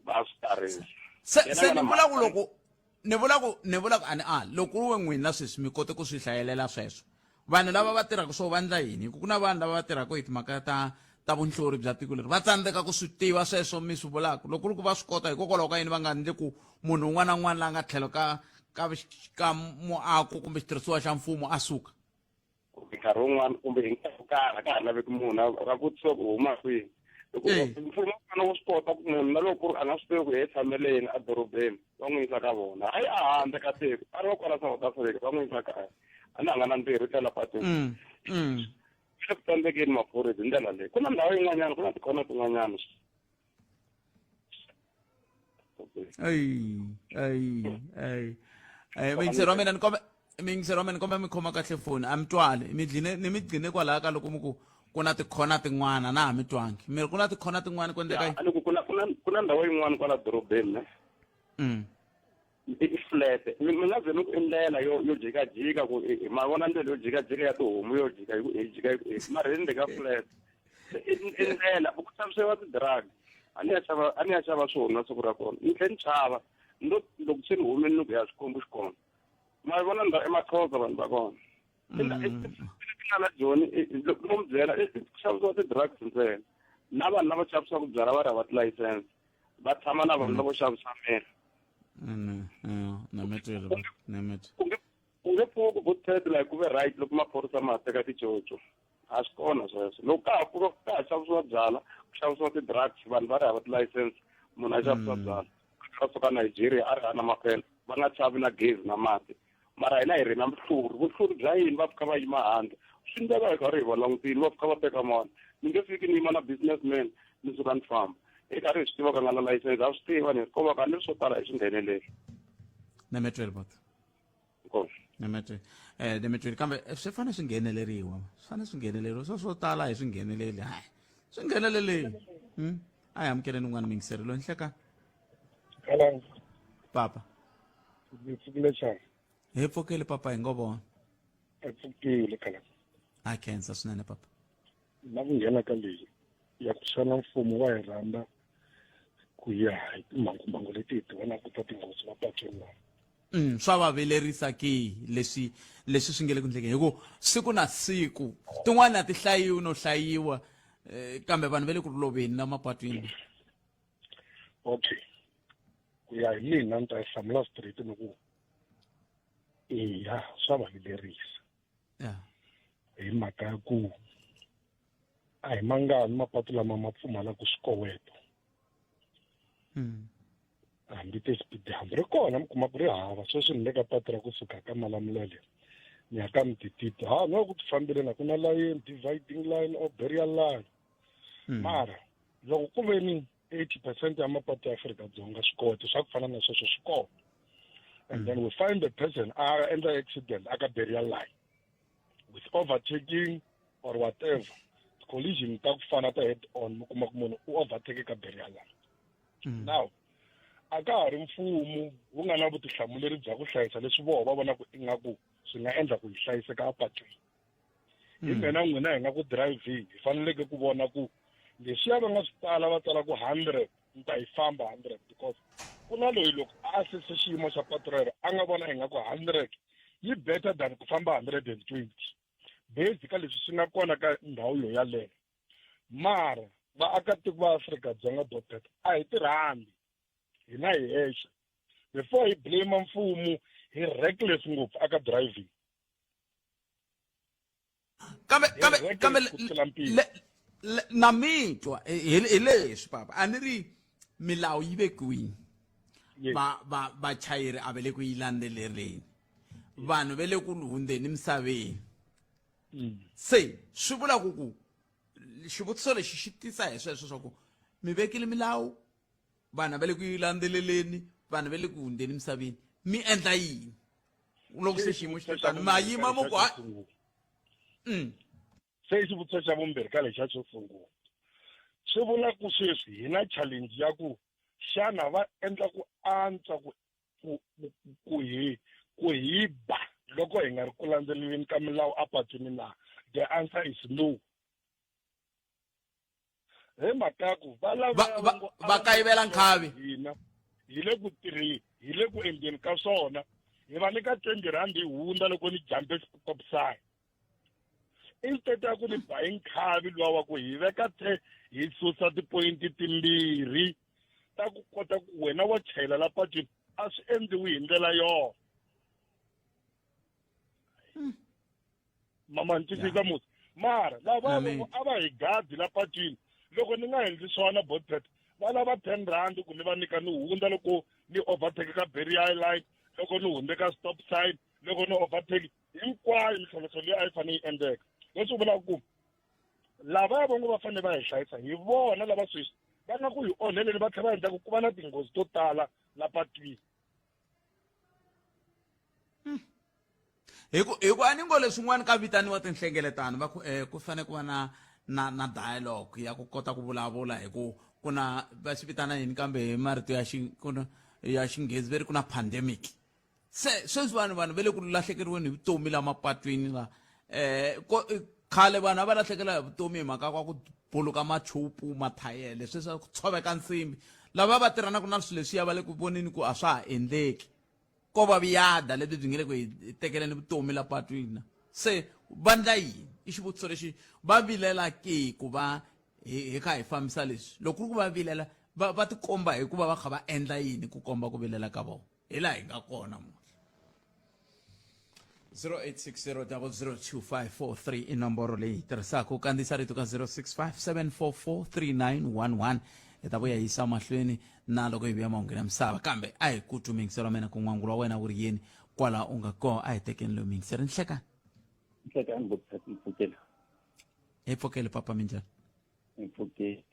va swi tarisa. Se se ni vula ku loko ni vula ku ni vula ku a ni a loko ku ri we n'wina sweswi mi kote ku swi hlayelela sweswo vanhu lava va tirhaka swo va ndla yini hi ku ku na vanhu lava va tirhaka hi timhaka ta ta vunhlori bya tiko leri va tsandzeka ku swi tiva sweswo mi swi vulaka loko ku ri ku va swi kota hikokwalaho ka yini va nga ndli ku munhu un'wana na un'wana la nga tlhelo ka ka ka muako kumbe xitirhisiwa xa mfumo a suka kumbe nkarhi wun'wana kumbe hi nkarhi wo karhi a ka ha laveki munhu va vutisiwa ku huma kwihi loko mfumo wu fanele wu swi kota ku munhu na loko ku ri a nga swi tivi ku hi tshamele yini edorobeni va n'wi yisa ka vona hayi a handle ka tiko a ri wa kwala South Africa va n'wi yisa kaya a ni a nga na ntirho i tlela patwini swi le ku tsandzekeni maphorisa hi ndlela leyi ku na ndhawu yin'wanyana ku na tikhona tin'wanyana. Ayi ayi ayi ayi muyingiseri wa mina ni kombe muyingiseri wa mina ni kombe mi khoma kahle foni a mi twali mi dline ni mi gcine kwalaya ka loko mi ku ku na tikhona tin'wana na ha mi twangi mi ri ku na tikhona tin'wana ku endleka yini? Ku na ku na ku na ndhawu yin'wana kwala dorobeni ne I flat mi mi nga ze mi ku i ndlela yo yo jikajika ku ma vona ndlela yo jikajika ya tihomu yo jika hi ku hi jika hi ku hi mara hi ndzeni ka flat i ndlela ku xavisiwa ti-drug a ni ya xava a ni ya xava swona siku ra kona ni tlhe ni chava ni lo loko se ni humile ni ku ya xikwembu xi kona ma vona ndhawu emaxhosa vanhu va kona ti nga la joni loko mi byela ku xavisiwa ti-drugs ntsena na vanhu lava xavisaka byala va ri hava tilayisense va tshama na vanhu lavo xavisa miri. Ku nge pfuki vo tete like ku ve right loko maphorisa ma ha teka ticoco a swi kona sweswo loko ka ha pfuka ka ha xavisiwa byala ku xavisiwa ti-drugs vanhu va ri hava tilayisense munhu a xavisiwa byala a suka Nigeria a ri hava na maphela va nga chavi na gezi na mati mara hina hi ri na vuhluri vuhluri bya yini va fika va yima handle swi ndleka hi karhi hi va langutile va fika va teka mali ni nge fiki ni yima na business man ni suka ni famba hi karhi hi swi tiva ka nga na license ha swi tiva ni ko va ka ni ri swo tala hi swi ngheneleli. Nemetweli bot. Inkomu. Nemetweli. Eh Nemetweli kambe swi fanele swi ngheneleriwa. Swi fanele swi ngheneleriwa. Swo swo tala hi swi ngheneleli. Hayi. Swi ngheneleleni. A hi amukeleni un'wana muyingiseri loyi nhleka. Hello. Papa. Ndzi pfukile xana? Hi pfukile papa hi ngo vona. Hi pfukile khala. A khensa swinene papa. Na ku nghena ka leyi ya ku xana mfumo wa hi rhandza ku ya hi timhangumhangu leti hi ti vonaka ta tinghozi mapatwini lawa. Swa va vilerisa ke leswi leswi swi nge le ku ndlekeni hi ku siku na siku tin'wana a ti hlayiwi no hlayiwa eh, kambe vanhu va le ku loveni la mapatwini. Okay. Ku ya hi mina ni ta yi hlamula straight ni ku eya swa va vilerisa. Hi mhaka ya ku a hi mangani mapatu lama ma pfumalaka swikoweto. Hambi ti-speed hambi ri kona mi kuma ku ri hava sweswi ni le ka patu ra kusuka ka Malamulele ni ya ka Mtititi ha no ku ti fambile na ku na layeni dividing line or burial line mara loko ku ve ni 80% ya mapatu ya Afrika-Dzonga swikoweto swa ku fana na sweswo swi kona and then we find the person a endla accident aka burial line with overtaking or whatever collision ta ku fana ta head on mi kuma ku munhu u overtake ka burial line. Now a ka ha ri mfumo wu nga na vutihlamuleri bya ku hlayisa leswi voho va vonaka ingaku swi nga endla ku hi hlayiseka apatwini. Hi mina n'wina hi nga ku driving hi faneleke ku vona ku leswiya va nga swi tala va tsala ku 100 ni ta yi famba 100 because ku na loyi loko a assesse xiyimo xa patu rero a nga vona ingaku 100 yi better than ku famba 120 based ka leswi swi nga kona ka ndhawu yo yaleyo. Mara vaakatiko va Afrika-Dzonga Bobcat a hi ti rhandzi hina hi hexe before hi blame mfumo hi reckless ngopfu aka driving. Kambe Hi kambe reckless kambe ku tlula mpimo. na mi twa hi leswi papa a ni ri Milawu yi vekiwini. Va va vachayeri a va le ku yi landzeleleni. Vanhu va le ku hundzeni misaveni. Se swi vula ku ku xivutiso lexi xi tisa hi sweswo swa ku mi vekile milawu vanhu a va le ku yi landzeleleni vanhu va le ku hundzeni misaveni mi endla yini loko se xiyimo xi tano ma yima mu ku ha Se i xivutiso xa vumbirhi ka lexa xo sungula. Swi vula ku sweswi hi na challenge ya ku xana va endla ku antswa ku ku ku hi ku hi ba loko hi nga ri ku landzeleleni ka milawu apatwini na? The answer is no. Hi mhaka ya ku va lava va kayivela nkhavi. Hina hi le ku tirhi hi le ku endleni ka swona hi va nyika 20 rand hi hundza loko ni jampe stop sign. Instead ya ku ni ba hi nkhavi luwa wa ku hi veka the hi susa tipoyinti timbirhi ta ku kota ku wena wa chayela la patwini a swi endliwi hi ndlela yona. Mama ni twisisa musi mara lava loko a va hi gadi la patwini loko ni nga endli swona botpet va lava 10 rand ku ni va nyika ni hundza loko ni overtake ka barrier line loko ni hundze ka stop sign loko ni overtake hinkwayo mintlhontlho leyi a yi fanele yi endleka. Leswi vulaka ku lavaya va ngo va fanele va hi hlayisa hi vona lava sweswi va nga ku hi onheleni va tlhela va endla ku ku va na tinghozi to tala la patwini. Hi ku hi ku a ni ngo leswin'wana ka vitaniwa tinhlengeletano va ku ku fanele ku va na na na dialogue ya ku kota ku vulavula hi ku ku na va swi vitana yini kambe hi marito ya xi ku na ya xinghezi ve ri ku na pandemic. Se sweswi vanhu vanhu va le ku lahlekeriweni hi vutomi la mapatwini la ko khale vanhu a va lahlekela hi vutomi hi mhaka kwa ku buluka machupu mathayele sweswi ku tshoveka nsimbi lava va tirhanaka na swilo leswiya va le ku voneni ku a swa ha endleki ko va vuyada lebyi byi nge le ku hi tekeleni vutomi la patwini se va ndla yini i xivutiso lexi va vilela ke ku va hi kha hi fambisa leswi loko ku ri ku va vilela va va tikomba hi ku va va kha va endla yini ku komba ku vilela ka vona hi laha hi nga kona namuntlha. 0860002543 i nomboro leyi hi tirhisaka u kandziyisa rito ka 0657443911 hi ta vuya yisa mahlweni na loko hi vuya mahungwini ya misava kambe a hi ku twi muyingiseri wa mina ku n'wangulo wa wena wu ri yini kwala u nga kona a hi tekeni loyi muyingiseri nhlekani. Nhlekani ngopfu mpfukela. Hi pfukele papa minjhani? Hi pfukele.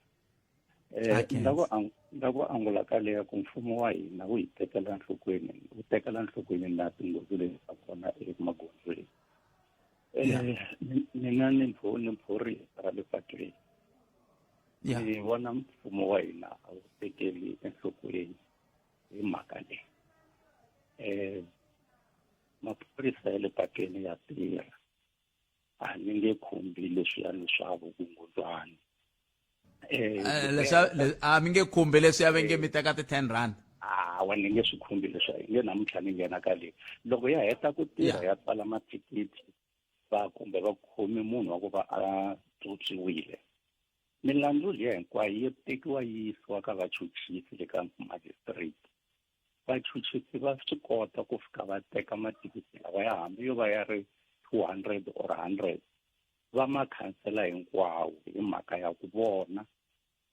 Nga ku angula ka leya ku mfumo wa hina wu hi tekela nhlokweni wu tekela nhlokweni na tinghozi leti nga kona emagondzweni. Mina ni ni phorisa ra le patwini. Ni vona mfumo wa hina a wu tekeli enhlokweni hi mhaka leyi. Maphorisa ya le patwini ya tirha a ni nge khumbi leswiyani swa vukungundzwani. Leswi a mi nge khumbi leswiya va nge mi teka ti-10 rand. Hawa ni nge swi khumbi leswiya nge namuntlha ni nghena ka leyi loko ya heta ku tirha ya tsala mathikithi va kumbe va khomi munhu wa ku va a tswotswiwile milandzu liya hinkwayo yi tekiwa yi yisiwa ka vachuchisi le ka magistrate. Vachuchisi va swi kota ku fika va teka mathikithi lawa ya hambi yo va ya ri 200 or 100 va ma khansela hinkwawo hi mhaka ya ku vona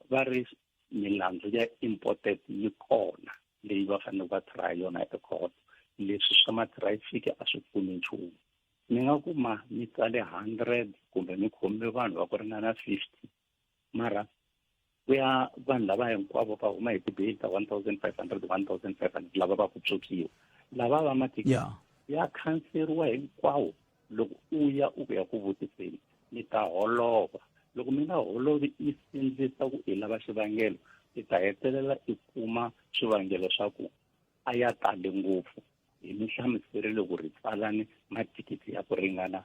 va ri milandzu ya imported yi kona leyi va fanele va try yona ekhoto. Leswi swa ma-traffic a swi pfuni nchumu. Mi nga kuma mi tsale 100 kumbe mi khome vanhu va ku ringana 50 mara ku ya vanhu lava hinkwavo va huma hi ti-bail ta 1500 1500 lava va ku tswotswiwa lava va mathikithi ya khanseriwa hinkwawo. Loko u ya u ku ya ku vutiseni mi ta holova loko mi nga holovi i sindzisa ku i lava xivangelo i ta hetelela i kuma swivangelo swa ku a ya tale ngopfu hi mi hlamuserile ku ri tsalani mathikithi ya ku ringana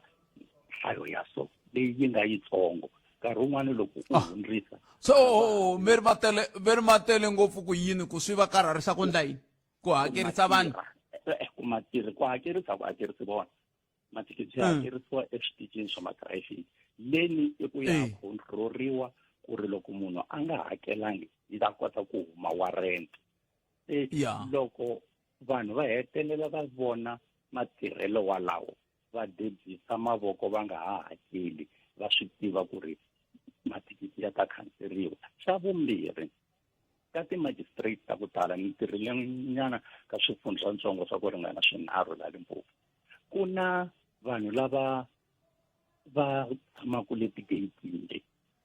nhlayo ya so leyi yi nga yitsongo nkarhi wun'wani loko u hundzisa. So mi ri matele mi ri matele ngopfu ku yini ku swi va karharisa ku ndla yini ku hakerisa vanhu? Ku matirhi ku hakerisa ku hakerisi vona mathikithi ya hakerisiwa eswitichini swa mathirafiki leni i ku ya control-riwa ku ri loko munhu a nga hakelangi yi ta kota ku huma warrant. Se loko vanhu va hetelela va vona matirhelo walawo va debyisa mavoko va nga ha hakeli va swi tiva ku ri mathikithi ya ta khanseriwa. Xa vumbirhi Ka ti-magistrate ta ku tala ni tirhile nyana ka swifundzatsongo swa ku ringana swinharhu la Limpopo. Ku na vanhu lava va tshamaka le tigeyitini le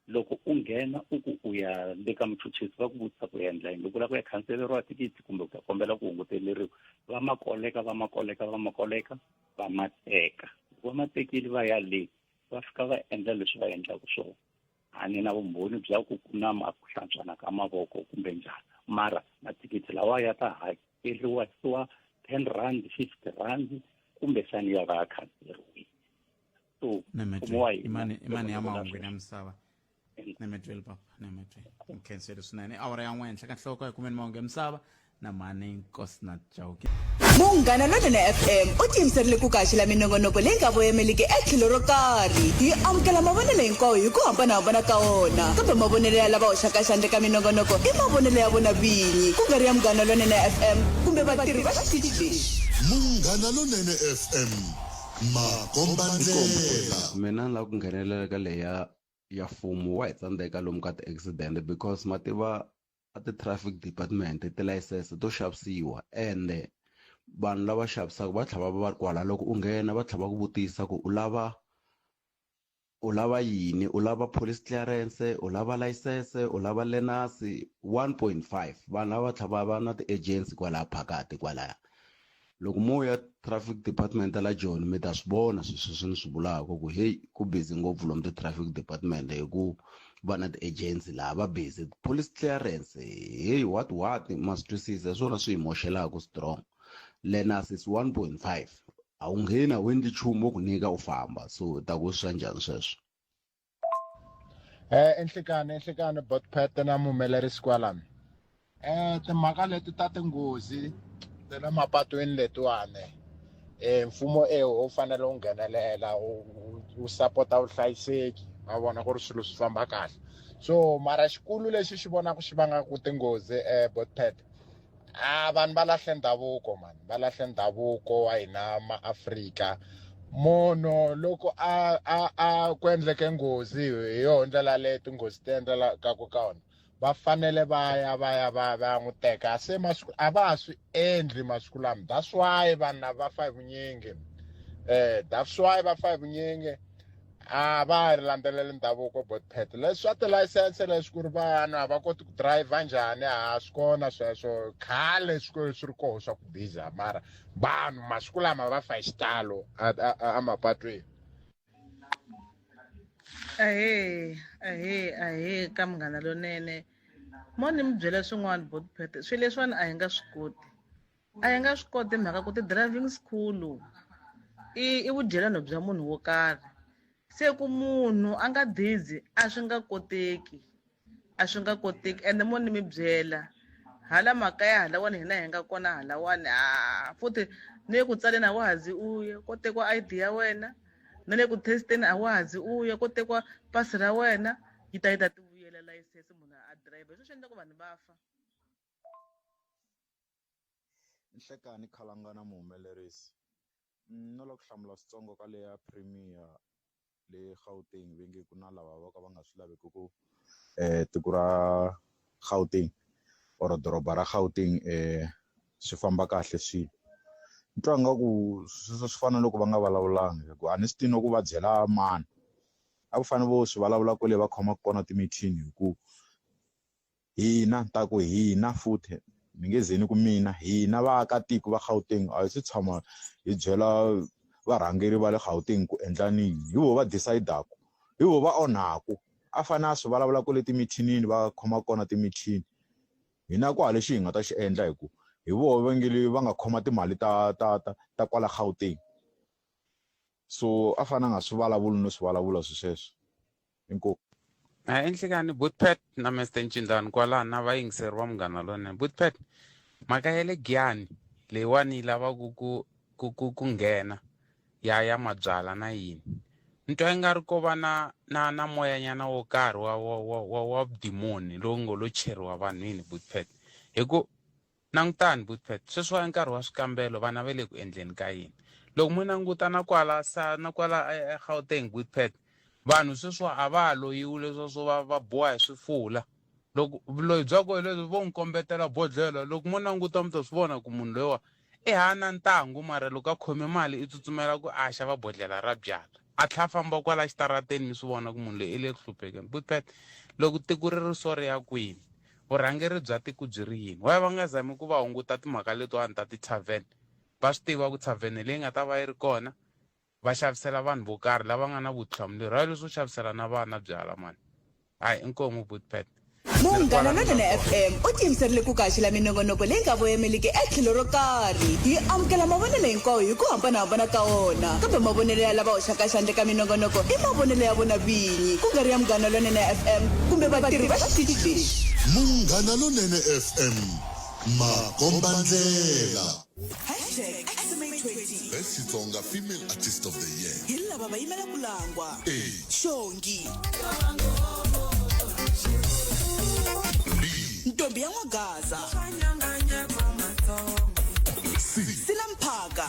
loko u nghena u ku u ya le ka muchuchisi va ku vutisa ku endla yini loko u lava ku ya khanseleriwa thikithi kumbe ku ya kombela ku hunguteleriwa va ma koleka va ma koleka va ma koleka va ma teka loko va ma tekile va ya le va fika va endla leswi va endlaka swona a ni na vumbhoni bya ku ku na ku hlantswana ka mavoko kumbe njhani mara mathikithi lawa ya ta hakeriwa siwa 10 rand 50 rand kumbexani ya va ya khanseleriwile so mfumo wa hina imani imani ya mahungu ya misava nemetweli papa nemetweli nkhenseli swinene awara ya n'we henhla ka nhloko hi kumeni mahungu ya misava na mhani nkosina chauke Munghana Lonene FM u tiyimiserile ku kaxela minongonoko leyi nga voyameliki etlhelo ro karhi. Hi amukela mavonelo hinkwawo hi ku hambanahambana ka wona, kambe mavonelo ya lava hoxaka xandla eka minongonoko i mavonelo ya vona vinyi, ku nga ri ya Munghana Lonene FM kumbe vatirhi va xitichi lexi. Munghana Lonene FM, makombandlela. Mina ni lava ku nghenelela ka leya ya mfumo wa hi tsandzeka lomu ka ti-accident because ma tiva a ti-traffic department tilayisense to xavisiwa ende vanhu lava xavisaka va tlhela va va ri kwala loko u nghena va tlhela va ku vutisa ku u lava u lava yini u lava police clearance u lava layisense u lava learners 1.5 vanhu lava va tlhela va va na ti-agency kwalaya phakati kwalaya Loko mo ya traffic department la Joni mi ta swi vona swilo sweswi ni swi vulaka ku heyi ku busy ngopfu lomu ti-traffic department hi ku va na ti-agency laha va busy police clearance heyi what what ma swi twisisa hi swona swi hi moxelaka strong learners is 1.5 a wu ngheni a wu endli nchumu wo ku nyika u famba so ta ku swa njhani sweswo Eh enhlekani enhlekani Botpet na muhumelerisi kwalano. Eh timhaka leti ta tinghozi ta le mapatwini letiwani eh mfumo e wu fanele wu nghenelela wu wu sapota vuhlayiseki va vona ku ri swilo swi famba kahle so mara xikulu lexi xi vonaka xi vangaka tinghozi eh Botpet a vanhu va lahle ndhavuko mani va lahle ndhavuko wa hina maAfrika munhu loko a a a ku endleke nghozi hi yoho ndlela leyi tinghozi ti endlelaka ka wona va fanele va ya va ya va va ya n'wi teka se masiku a va ha swi endli masiku lama that's why vanhu lava va fa hi vunyingi eh that's why va fa hi vunyingi a va ha ri landzeleli ndhavuko botpet leswi swa tilayisense leswi ku ri vanhu a va koti ku dirayivha njhani a swi kona sweswo khale swi swi ri koho swa ku biza mara vanhu masiku lama va fa hi xitalo emapatwini Ahee, ahee, ahee ka munghana lonene mo ni mi byela swin'wana botpet swilo leswiwani a hi nga swi koti A hi nga swi koti hi mhaka ku ti-driving school i i vudyelwani bya munhu wo karhi se ku munhu a nga dizi a swi nga koteki a swi nga koteki ende mo ni mi byela hala makaya halawani hina hi nga kona halawani a futhi ni le ku tsaleni a wa ha zi u ya ko tekiwa I_D ya wena na le ku test-eni a wa ha zi u ya ko tekiwa pasi ra wena yi ta yi ta ti vuyela layisense munhu a dirayivha hi swona swi endlaka ku vanhu va fa. Nhlekani Khalangana muhumelerisi no lava ku hlamula switsongo ka leya premier le Gauteng ve nge ku na lava vo ka va nga swi laveki ku tiko ra Gauteng or doroba ra Gauteng swi famba kahle swilo ni twa nga ku sweswo swi fana na loko va nga vulavulanga hi ku a ni swi tivi na ku va byela mani a ku fanele vo swi vulavula kwale va khomaka kona timithini hi ku Hina, ni ta ku hina futhi, ni nge ze ni ku mina, hina vaakatiko va Gauteng a hi se tshama hi byela varhangeri va le Gauteng ku endlani yini. Hi voho va decide-aku, hi voho va onhaku. A fane a swi vulavula kwale timithinini va khoma kona timithini. Hina ku hava lexi hi nga ta xi endla hi ku hi voho va nge le va nga khoma timali ta ta ta ta kwala Gauteng. So a fane a nga swi vulavuli no swi vulavula swi sweswo. Inkomu. A enhlekani Bootpet na Mr Ncindani kwalano na vayingiseri va Munghana Lonene. Bootpet mhaka ya le Giyani leyiwani yi lavaka ku ku ku ku nghena ya ya mabyala na yini ni twa ingari ko va na na na moyanyana wo karhi wa wa wa wa wa vudimoni lowu ngo lo cheriwa vanhwini Bootpet hi ku Langutani, Butpet, sweswiwa i nkarhi wa swikambelo, vana va le ku endleni ka yini? Loko mo languta na kwala sa na kwala eGauteng, Butpet, vanhu sweswiwa a va ha loyiwi leswiya swo va va biwa hi swifula. Loko vuloyi bya koho lebyi vo n'wi kombetela bodlhela loko mo languta mi ta swi vona ku munhu loyiwa i hana ntangu mara loko a khome mali i tsutsumela ku a xava bodlhela ra byala a tlha famba kwala xitarateni mi swi vona ku munhu loyi i le ku hluphekeni butpet loko tiko ri ri so ri ya kwini vurhangeri bya tiko byi ri yini why va nga zami ku va hunguta timhaka letiwani ta ti-tavern va swi tiva ku tavern leyi nga ta va yi ri kona va xavisela vanhu vo karhi lava nga na vutihlamuleri hayi leswo xavisela na vana byala mani hayi inkomu butpet Munghana Lonene FM u tiyimiserile ku kaxela minongonoko leyi nga voyameliki etlhelo ro karhi. Hi amukela mavonelo hinkwawo hi ku hambanahambana ka wona, kambe mavonelo ya lava hoxaka xandla eka minongonoko i mavonelo ya vona vinyi, ku nga ri ya Munghana Lonene FM kumbe vatirhi va xitichi lexi. Munghana Lonene FM, makombandlela. Hashtag XMA20. Best Xitsonga Female Artist of the Year. Hi lava va yimela ku langwa. A. Xongi. B. Ntombi ya N'wagaza. C. Sila Mphaka.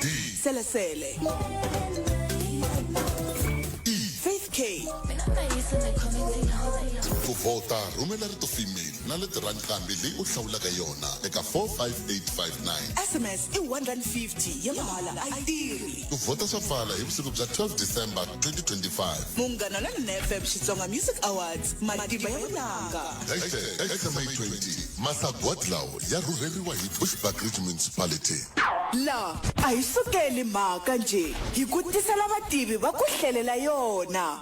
D. Selesele. Faith K. Ku vhota rhumela rito female na leti ra nqambi leyi u hlawulaka yona eka 45859. SMS i R1.50 ya mahala a yi tirhi. Ku vhota swa pfala hi vusiku bya 12 December 2025. Munghana Lonene FM Xitsonga Music Awards, matimba ya vunanga. Hashtag XMA20 Masagwadi lawa ya rhurheriwa hi Bushbuckridge Municipality. La a hi sukeli mhaka njhe, hi ku tisela vativi va ku hlelela yona.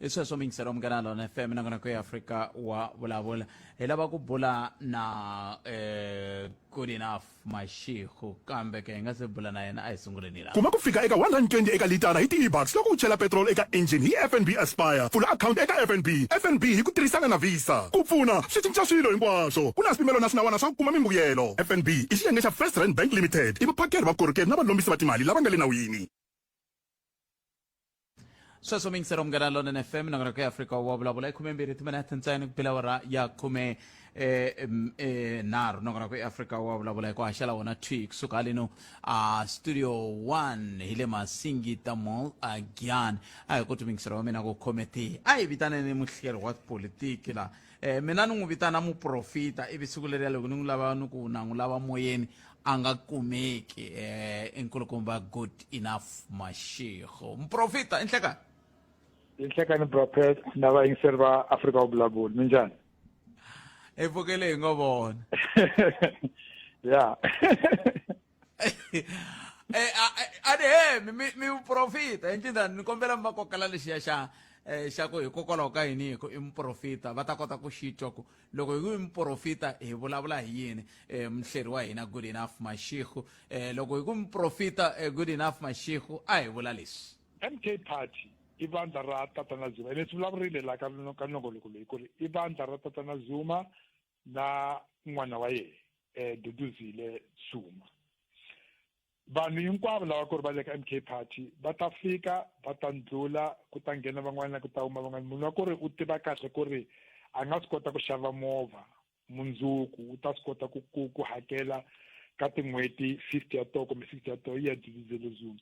I sweswo miyingiselo munghana lona fm nongonoko ya afrika wa vulavula hi lava ku bula na eh, good enough mashihu kambe ke hi nga se bula na yena a hi sunguleni la Kuma ku fika eka 120 eka litara hi ti-eBucks loko u chela petrol eka engine hi FNB Aspire. Pfula akhawunti eka FNB. FNB hi ku tirhisana na Visa. Ku pfuna swi cinca swilo hinkwaswo. Ku na swipimelo na swinawana swa ku kuma mimbuyelo. FNB i xiyenge xa First Rand Bank Limited. I vaphakeri va vukorhokeri na valombisi va timali lava nga le nawini. Sweswo miyingiselo munghana lonene fm nongonoko ya afrika wa vulavula i 12 timinete ntsena ku bela awara ya khume eh, eh, nharhu nongonoko ya afrika wa vulavula hi ku haxela wona thwi kusuka haleno a studio 1 hi le masingita mall a giyani a hi koti miyingiselo wa mina ku khome tihi a hi vitaneni muhleri wa tipolitiki la eh, mina ni n'wi vitana muprofita ivi siku leriya loko ni n'wi lava ni ku na n'wi lava moyeni a nga kumeki eh, i nkulukumba good enough mashego muprofita i nhlekani i nhlekani prophet na vayingiseri va afrika wa vulavuli minjhani hi pfukele hi ngo vona ya eh, a ni he mi mi muprofita hi ncindani ni kombela mi va kokela lexiya xa eh, xa ku hikokwalaho ka yini hi ku i muprofita va ta kota ku xi twa ku loko hi ku i muprofita hi vulavula hi yini eh, muhleri wa hina good enough mashihu eh, loko hi ku muprofita eh, good enough mashihu a hi vula leswi MK Party i vandla ra Tatana Zuma ene swi vulavurile la ka ka nongoloko leyi ku ri i vandla ra Tatana Zuma na n'wana wa yena eh Duduzile Zuma Vanhu hinkwavo lava ku ri va le ka MK Party va ta fika va ta ndlula ku ta nghena van'wana ku ta huma van'wana munhu wa ku ri u tiva kahle ku ri a nga swi kota ku xava movha mundzuku u ta swi kota ku ku ku hakela ka tin'hweti 50 ya toho kumbe 60 ya toho yi ya Duduzile Zuma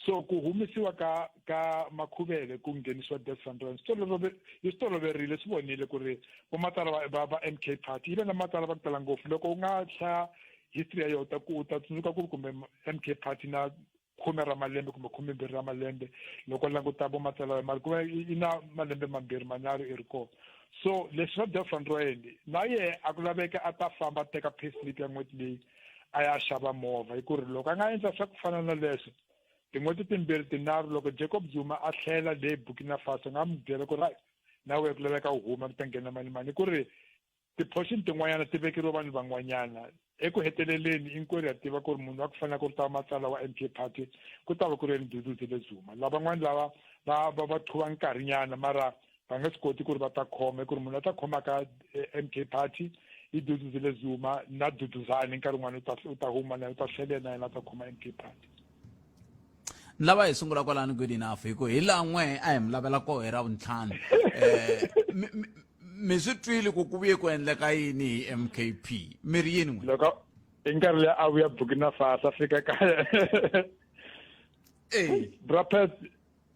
so ku humesiwa ka ka Makhuvele ku nghenisiwa Des van Rooyen swi tolovele yi swi toloverile swi vonile ku ri vo matsala va va va MK Party yi ve na matsala va ku tala ngopfu loko u nga hlaya history ya yona ta ku u ta tsundzuka ku ri kumbe MK Party na khume ra malembe kumbe khumembirhi ra malembe loko languta vo matsalwa mara ku va yi na malembe mambirhi manharhu i ri kona so leswi swa Jeff van Rooyen na yehe a ku laveka a ta famba a teka pay slip ya n'hweti leyi a ya xava movha hi ku ri loko a nga endla swa ku fana na leswo tin'hweti timbirhi tinharhu loko Jacob Zuma a tlhela le Burkina Faso nga n'wi byela ku ri na wehe ku laveka u huma ku ta nghena mali mani hi ku ri Ti-portion tin'wanyana ti vekeriwe vanhu van'wanyana. Eku heteleleni, hinkwerhu ha tiva ku ri munhu wa ku fanela ku ri ta va matsalwa wa MK Party ku ta va ku ri yena Duduzile Zuma. Lavan'wana lava va va va qhuva nkarhinyana mara va nge swi koti ku ri va ta khoma, hi ku ri munhu la ta khomaka MK Party i Duduzile Zuma na Duduzane nkarhi wun'wana u ta u ta huma na yena u ta tlhelela na yena a ta khoma MK Party. Ni lava hi sungula kwalano good enough hi ku hi laha n'we a hi mi lavela koho hi Ravuntlhanu. Mi swi twile ku ku vuye ku endleka yini hi MKP mi ri yini n'we loko i nkarhi leyi a vuya Burkina Faso a fika kaya Brapet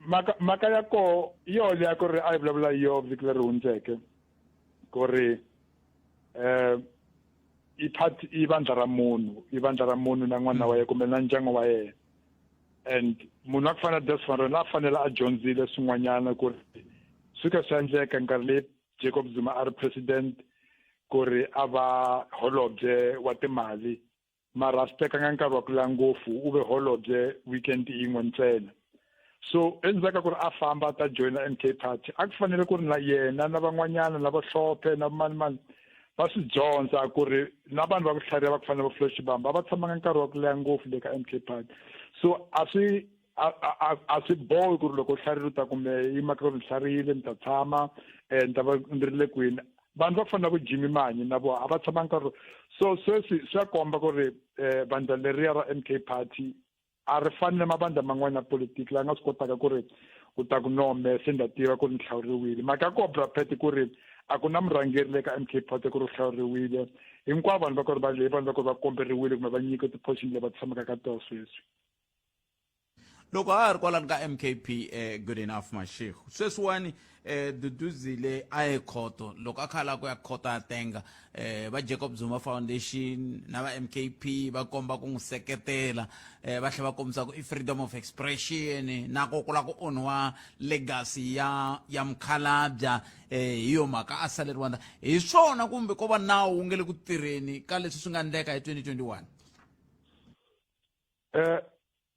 maka maka ya koho hi yoho leya ku ri a yi vulavula hi yoho vhiki leri hundzeke ku ri um i part i vandla ra munhu i vandla ra munhu na n'wana wa yena kumbe na ndyangu wa yena and munhu a ku fana Des van Rooyen a fanele a dyondzile swin'wanyana ku ri swi ka swi endleka nkarhi leyi Jacob Zuma a ri president ku ri a va holobye wa timali mara a swi tekanga nkarhi wa ku leha ngopfu u ve holobye weekend yin'we ntsena so endzhaku ka ku ri a famba a ta joyina M K party a ku fanele ku ri na yena na van'wanyana na vahlophe na mani mani va swi dyondza ku ri na vanhu va ku tlhariha va ku fanele va Floyd Shivambu a va tshamanga nkarhi wa ku leha ngopfu le ka M K party so a swi a a a swi bohi ku ri loko u hlarile u ta kumbe yi mhaka ku ri ni hlarile ni ta tshama um ni ta va ni ri le kwini vanhu va fana na vo Jimmy Manyi na vona a va tshamanga nkarhi so sweswi swi ya komba ku ri um vandla leriya ra M K party a ri fani na mavandla man'wana ya politiki la nga swi kotaka ku ri u ta ku no me se ni ta tiva ku ri ni hlawuriwile mhaka ya koho brapet ku ri a ku na murhangeri le ka M K party ku ri u hlawuriwile hinkwavo vanhu va ku ri va le vanhu va ku ri va komberiwile kumbe va nyikiwe ti-position leyi va tshamaka ka tona sweswi loko ha ha ri kwalano ka mkp eh, good enough mashego sweswiwani eh, duduzile a ye khoto loko a kha a lava ku ya khoto a tenga eh, va jacob zuma foundation na va mkp va komba ku n'wi seketela eh, va tlhela va kombisa ku i freedom of expression na ku ku lava ku onhiwa legacy ya ya mukhalabya eh, hi yo mhaka a saleriwa ndzhaku hi swona kumbe ko va nawu wu nge le ku tirheni ka leswi swi nga ndleka hi 2021 Eh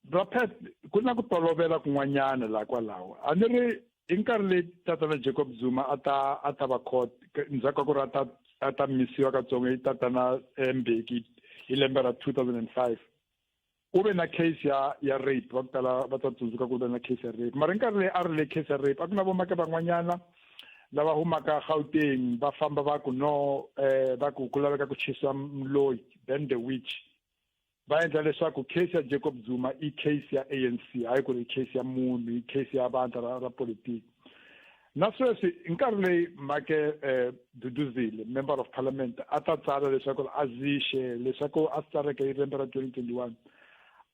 Brapet ku na ku tolovela kun'wanyana laha kwalaho a ni ri hi nkarhi leyi tatana Jacob Zuma a ta a ta va court ndzhaku ka ku ri a ta a ta misiwa katsongo hi tatana eh, Mbeki hi lembe ra 2005 u ve na case ya ya rape va ku tala va ta tsundzuka ku ve na case ya rape mara hi nkarhi leyi a ri le case ya rape a ku na vomake van'wanyana lava humaka Gauteng va famba va ku no eh va ku ku laveka ku chisiwa mloyi then the witch va endla leswaku case ya Jacob Zuma i case ya ANC hayi ku ri i case ya munhu i case ya vandla ra, ra politiki na sweswi hi nkarhi leyi make eh, Duduzile member of parliament a ta tsala leswaku a zixe leswaku a swi tsaleke hi lembe ra 2021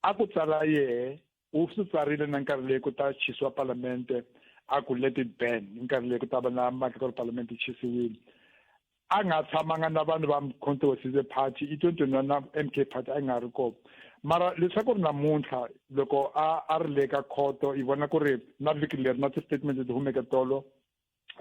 a ku tsala yehe u swi tsarile na nkarhi leyi ku ta chisiwa palamente a ku let it burn hi nkarhi leyi ku ta va na mhaka ku ri palamente yi chisiwile a nga tshamanga na vanhu va Mkhonto we Sizwe Party i 2021 na MK Party a yi nga ri kona mara leswaku ri namuntlha loko a a ri le ka khoto i vona ku ri na vhiki leri na ti-statement leti humeke tolo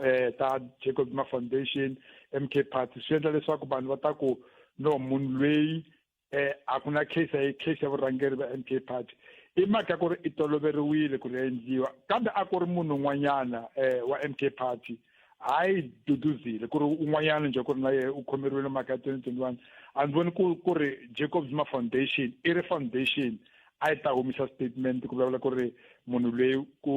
eh ta Jacob Zuma Foundation MK Party swi endla leswaku vanhu va ta ku no munhu loyi eh a ku na case ya case ya vurhangeri va MK Party i mhaka ku ri i toloveriwile ku ri ya endliwa kambe a ku ri munhu un'wanyana eh wa MK Party hayi duduzile ku ri un'wanyana njhe ku ri na yehe u khomeriwile mhaka ya 2021 a ndzi voni ku ku ri Jacob Zuma Foundation i ri foundation a yi ta humisa statement ku vulavula ku ri munhu loyi ku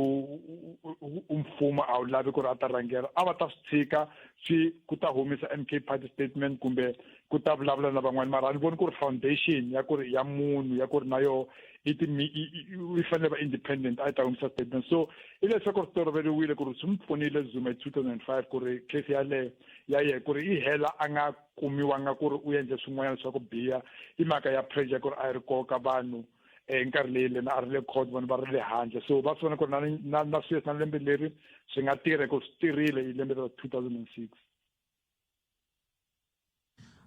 mfumo a wu lavi ku ri a ta rhangela a va ta swi tshika swi ku ta humisa M_K party statement kumbe ku ta vulavula na van'wani mara a ni voni ku ri foundation ya ku ri ya munhu ya ku ri na yoho i ti yi fanele va independent a yi ta humisa statement so i leswaku ri toloveriwile ku ri swi n'wi pfunile Zuma hi 2005 ku ri case yaleyo ya yehe ku ri yi hela a nga kumiwanga ku ri u endle swin'wanyana swa ku biha i mhaka ya pressure ku ri a yi ri koka vanhu eh, nkarhi leyi lena a ri le court vanhu va ri le handle so va swi vona ku ri na na na sweswi na lembe leri swi nga tirha hi ku swi tirhile hi lembe ra 2006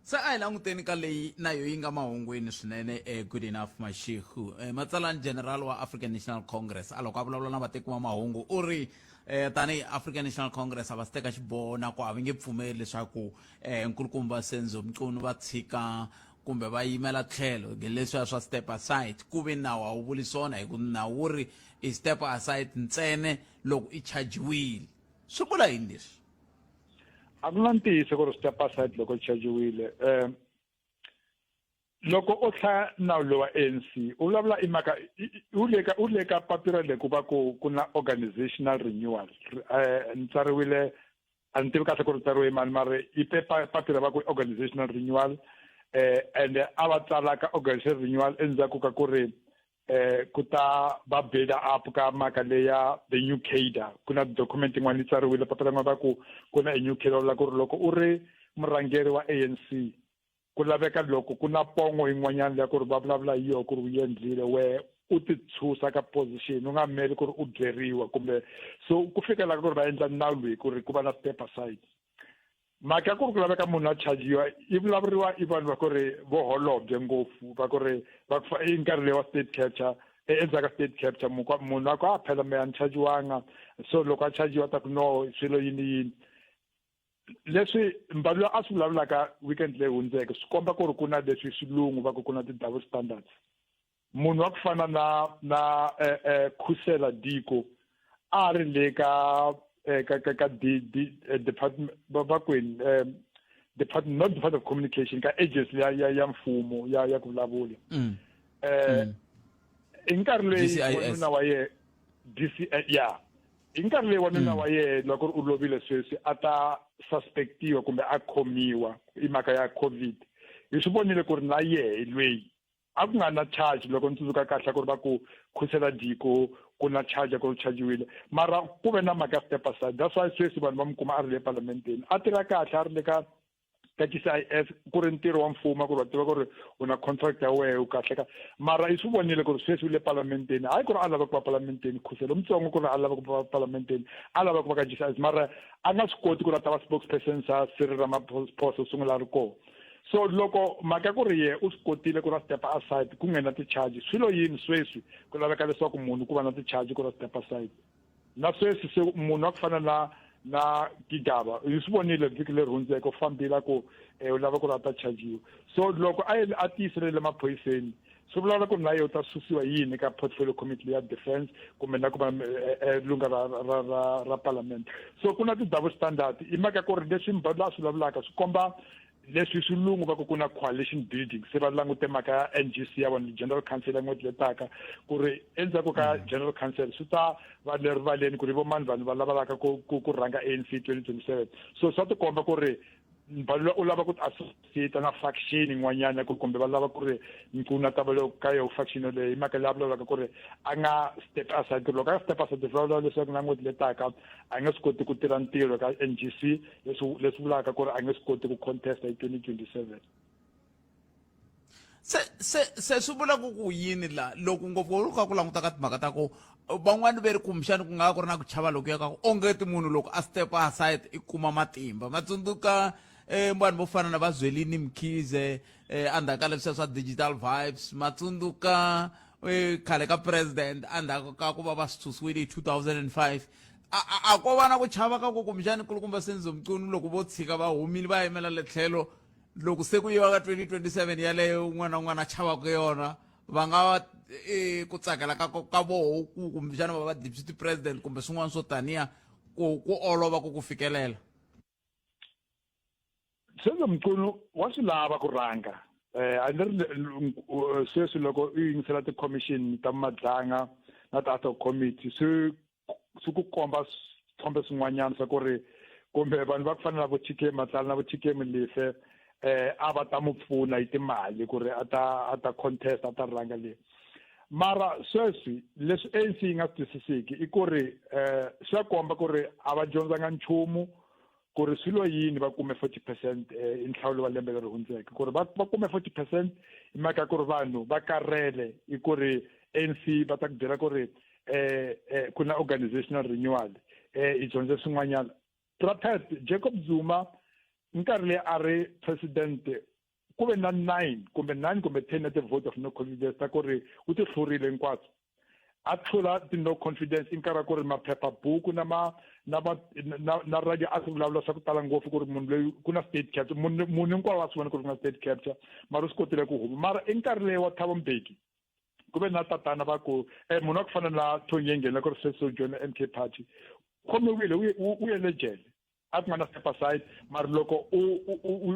se a hi languteni ka leyi na yo yi nga mahungwini swinene eh, good enough mashihu eh, matsalani general wa african national congress a loko a vulavula na vateki va mahungu u ri eh, tanihi african national congress a va si teka xiboho na ku a va nge pfumeli leswaku eh, nkulukumba senzo mcunu va tshika kumbe va yimela tlhelo leswiya swa step aside ku ve nawu a wu vuli swona hi ku nawu wu ri i step aside ntsene loko i chajiwile swi vula yini leswi a ku na ntiyiso ku ri step aside loko chajiwile um loko u hlaya nawu lowa ANC u vulavula i mhaka u le ka u le ka papila leyi ku va ku ku na organizational renewal eh ni tsariwile a ni tivi kahle ku ri tsariwe mani mara i papila va ku organizational renewal eh and a va tsala ka organizational renewal endzhaku ka ku ri eh ku ta va build up ka mhaka leya the new cadre ku na document yin'wana yi tsariwile papila rin'wana va ku ku na a new cadre vula ku ri loko u ri murhangeri wa ANC ku laveka loko ku na pongo yin'wanyana leya ku ri va vulavula hi yona ku ri u endlile we u ti tshusa ka position u nga meli ku ri u byeriwa kumbe so ku fikela ku ri va endla nawu loyi ku ri ku va na step aside mhaka ya ku ri ku laveka munhu a chajiwa yi vulavuriwa i vanhu va ku ri vo holobye ngopfu va ku ri va ku i nkarhi leyi wa state capture endzhaku ka state capture munhu a ku a phela mehe a ni chajiwanga so loko a chajiwa ta ku no swilo yini yini leswi Mbalula a swi vulavulaka weekend leyi hundzeke swi komba ku ri ku na leswi xilungu va ku ku na ti-double standards munhu wa ku fana na na eh, eh, Khusela Diko a ri le ka eh, ka ka ka D, D, eh, department va kwini eh, department not department of communication ka agency ya ya, ya mfumo ya ya ku vulavula mm. eh mm. hi nkarhi loyi wanuna wa ye DC eh, ya hi nkarhi leyi wanuna mm. wa yena loko u lovile sweswi a ta suspectiwa kumbe a khomiwa hi mhaka ya covid hi swi vonile ku ri na yehe lweyi a ku nga na charge loko ni tsundzuka kahle ku ri va ku khusela diko ku na charge ku ri chajiwile mara ku ve na mhaka ya step aside that's why sweswi vanhu va mi kuma a ri le palamenteni a tirha kahle a ri le ka ka GCIS ku ri ntirho wa mfumo ku ri va tiva ku ri u na contract ya wehe u kahle ka mara i swi vonile ku ri sweswi u le palamenteni hayi ku ri a lava ku va palamenteni khuselo mutsongo ku ri a lava ku va palamenteni a lava ku va ka GCIS mara a nga swi koti ku ri a ta va spokesperson sa Cyril Ramaphosa sungula a ri kona so loko mhaka ku ri ye u swi kotile ku ra step aside ku nghena ti-charge swilo yini sweswi ku laveka leswaku munhu ku va na ti-charge ku ra step aside na sweswi se munhu wa ku fana na na Gigaba hi swi vonile vhiki leri hundzeke u fambile a ku eh, u lava ku ri a ta chajiwa so loko a a tiyiselele maphoyiseni swi vulavula ku ri na yena u ta susiwa yini ka portfolio committee ya defense kumbe na ku va eh, eh, lunga ra ra ra ra parliament so ku na ti-double standard i mhaka ku ri leswi Mbadlu a swi vulavulaka swi komba leswi swilungu va ku ku na coalition building se va langute mhaka ya NGC ya vona general council ya n'hweti letaka ku ri endzhaku ka mm. general council swi ta va le rivaleni ku ri vo mani vanhu va lavalaka ku ku ku rhanga ANC 2027 so swa tikomba ku ri Mbalula u lava ku ti associate na faction yin'wanyana ku kumbe va lava ku ri Nkuna ta va loko ka yo faction yoleyo hi mhaka leyi a vulavulaka ku ri a nga step aside ku ri loko a step aside swi vulavula leswaku na n'hweti letaka a nge swi koti ku tirha ntirho ka NGC leswi leswi vulaka ku ri a nge swi koti ku contest hi 2027 se se se swi vula ku ku yini la loko ngopfu u kha ku languta ka timhaka ta ku van'wani ve ri kumbexani ku nga va ku ri na ku chava lokuya ka ku onge ti munhu loko a step aside i kuma matimba ma tsundzuka um vanhu vo fana na va Zwelini Mkhize um endzhaku ka leswiya swa digital vibes ma tsundzuka um khale ka president endzhaku ka ku va va susiwile hi 2005 a ko va na ku chava ka ku kumbexani kulukumba Senzo Mchunu loko vo tshika va humile va yimela le tlhelo loko se ku yiwa ka 2027 yaleyo un'wana na un'wana a chavaka yona va nga va e, ku tsakela ka ka voho ku kumbexana va va deputy president kumbe swin'wana swo taniya ku ku olova ku ku fikelela Senzo Mchunu wa swi lava ku rhanga eh a ni ri sweswi loko u yingisela ti-commission ta Madlanga na ta ad committee swi swi ku komba swithombe swin'wanyana swa ku ri kumbe vanhu va ku fana na vo TK Matlala na vo TK Molefe eh a va ta mu pfuna hi timali ku ri a ta a ta contest a ta rhanga leyi mara sweswi leswi ANC yi nga swi twisisiki i ku ri eh swi ya komba ku ri a va dyondzanga nchumu ku ri swilo yini va kume 40 percent eh, i nhlawulo wa lembe leri hundzeke ku ri va va kume 40 percent i mhaka ku ri vanhu va karhele i ku ri ANC va ta ku byela ku ri eh, eh ku na organizational renewal eh i dyondze swin'wanyana Prophet Jacob Zuma nkarhi leyi a ri president ku ve na 9 kumbe 9 kumbe 10 ya ti-vote of no confidence ta ku ri u ti hlurile hinkwato a tlula ti-no confidence i nkarhi wa ku ri maphephabuku na ma na ma na na radio a swi vulavula swa ku tala ngopfu ku ri munhu loyi ku na state capture munhu munhu hinkwawo a swi vona ku ri ku na state capture mara u swi kotile ku huma mara i nkarhi leyi wa Thabo Mbeki ku ve na tatana va ku eh munhu wa ku fana na Tony Yengeni ku ri sweswi u joyina MK Party khomiwile u ye le jele a ku nga na step aside mara loko u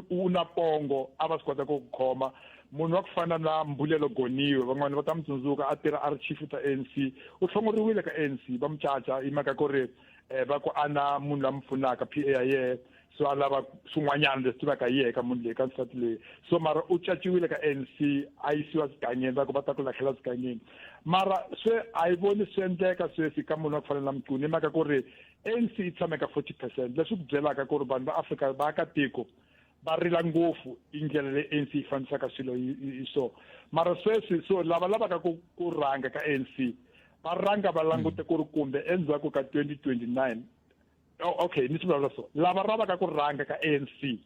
u na pongo a va swi kota ku ku khoma munhu wa ku fana na Mbulelo Goniwe van'wana va ta mi tsundzuka a tirha a ri chief ta ANC u hlongoriwile ka ANC va mu caca hi mhaka ku ri eh, va ku ana munhu la mi pfunaka PA ya yehe so a lava swin'wanyana leswi tivaka hi yehe ka munhu leyi ka nsati leyi so mara u caciwile ka ANC a yisiwa xigangeni va ku va ta ku lahlela xigangeni mara se a yi voni swi endleka sweswi ka munhu wa ku fana na Mchunu hi mhaka ku ri ANC yi tshame ka 40 percent leswi ku byelaka ku ri vanhu va Afrika vaakatiko Va rila ngopfu i ndlela leyi ANC yi fambisaka swilo hi so mara sweswi so lava lavaka ku ku rhanga ka ANC va rhanga va langute ku ri kumbe endzhaku ka 2029. Oh, okay, ni swi vulavula so, lava lavaka ku rhanga ka ANC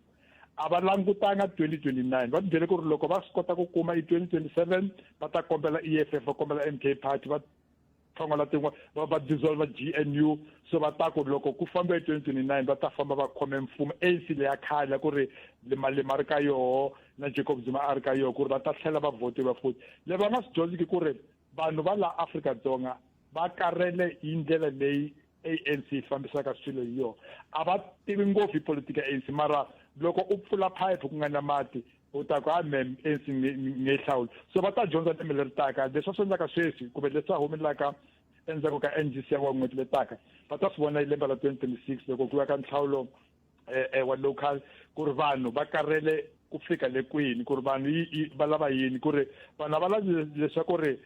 a va langutanga 2029, va tibyele ku ri loko va swi kota ku kuma i 2027 va ta kombela EFF, va kombela MK Party, va hlongola tin'wana, va dissolve GNU, so va ta ku loko ku fambiwa hi 2029 va ta famba va khome mfumo ANC leya khale ku ri Malema ri ka yoho na Jacob Zuma a ri ka yoho, ku ri va ta tlhela va votiwa futhi. Le va nga swi dyondziki ku ri vanhu va laha Afrika-Dzonga va karele hi ndlela leyi ANC yi fambisaka swilo hi yona. A va tivi ngopfu hi politiki ya ANC, mara loko u pfula phayiphi ku nga na mati u ta ku a mem ANC nge yi hlawuli. So va ta dyondza lembe leri taka leswi va swi endlaka sweswi kumbe leswi va humelelaka endzhaku ka NGC ya n'hweti leyi taka, va ta swi vona hi lembe ra 2026 loko ku ya ka nhlawulo wa local, ku ri vanhu va karele ku fika le kwini, ku ri vanhu va lava yini, ku ri vanhu a va lavi leswaku ri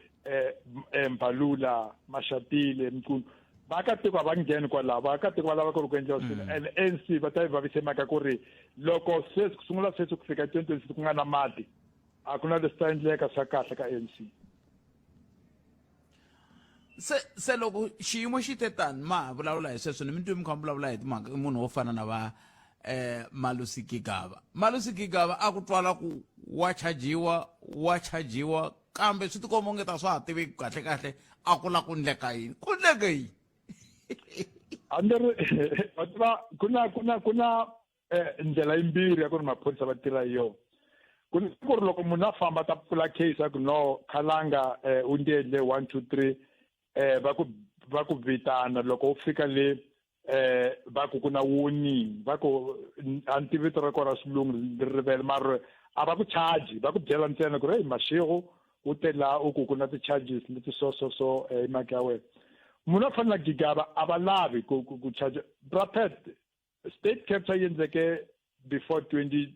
Mbalula, Mashatile, Mchunu vaakatiko a va ngheni kwalaho, vaakatiko va lava ku ri ku endliwa swilo. And ANC va ta yi vavise mhaka ku ri loko sweswi ku sungula sweswi ku fika 2026 ku nga na mati, a ku na leswi ta endleka swa kahle ka ANC. Se loko xiyimo xi te tani, ma ha vulavula hi sweswo, ni mi twi mi kha mi vulavula hi timhaka munhu wo fana na va Malusi Gigaba. Malusi Gigaba a ku twala ku wa chajiwa, wa chajiwa, kambe swi tikomba onge ta swa ha tiveki kahle kahle a ku la ku ndleka yini, ku ndleke yini. Hambi wa tiva ku na ndlela yimbirhi ya ku ri maphorisa va tirha hi yona. Ku na ku ri loko munhu a famba ta pfula case a ku no khalanga u ndi endle 1 2 3, va ku vitana. Loko u fika le va ku ku na warning, va ku a ni tivi vito ra kona xilungu ri rivele, mara a va ku charge, va ku byela ntsena ku ri hey, Mashego u te laha u ku ku na ti-charges leti so so so hi mhaka ya wena. Munhu a fana na Gigaba a va lavi ku charge. Brapet state capture yi endleke before 20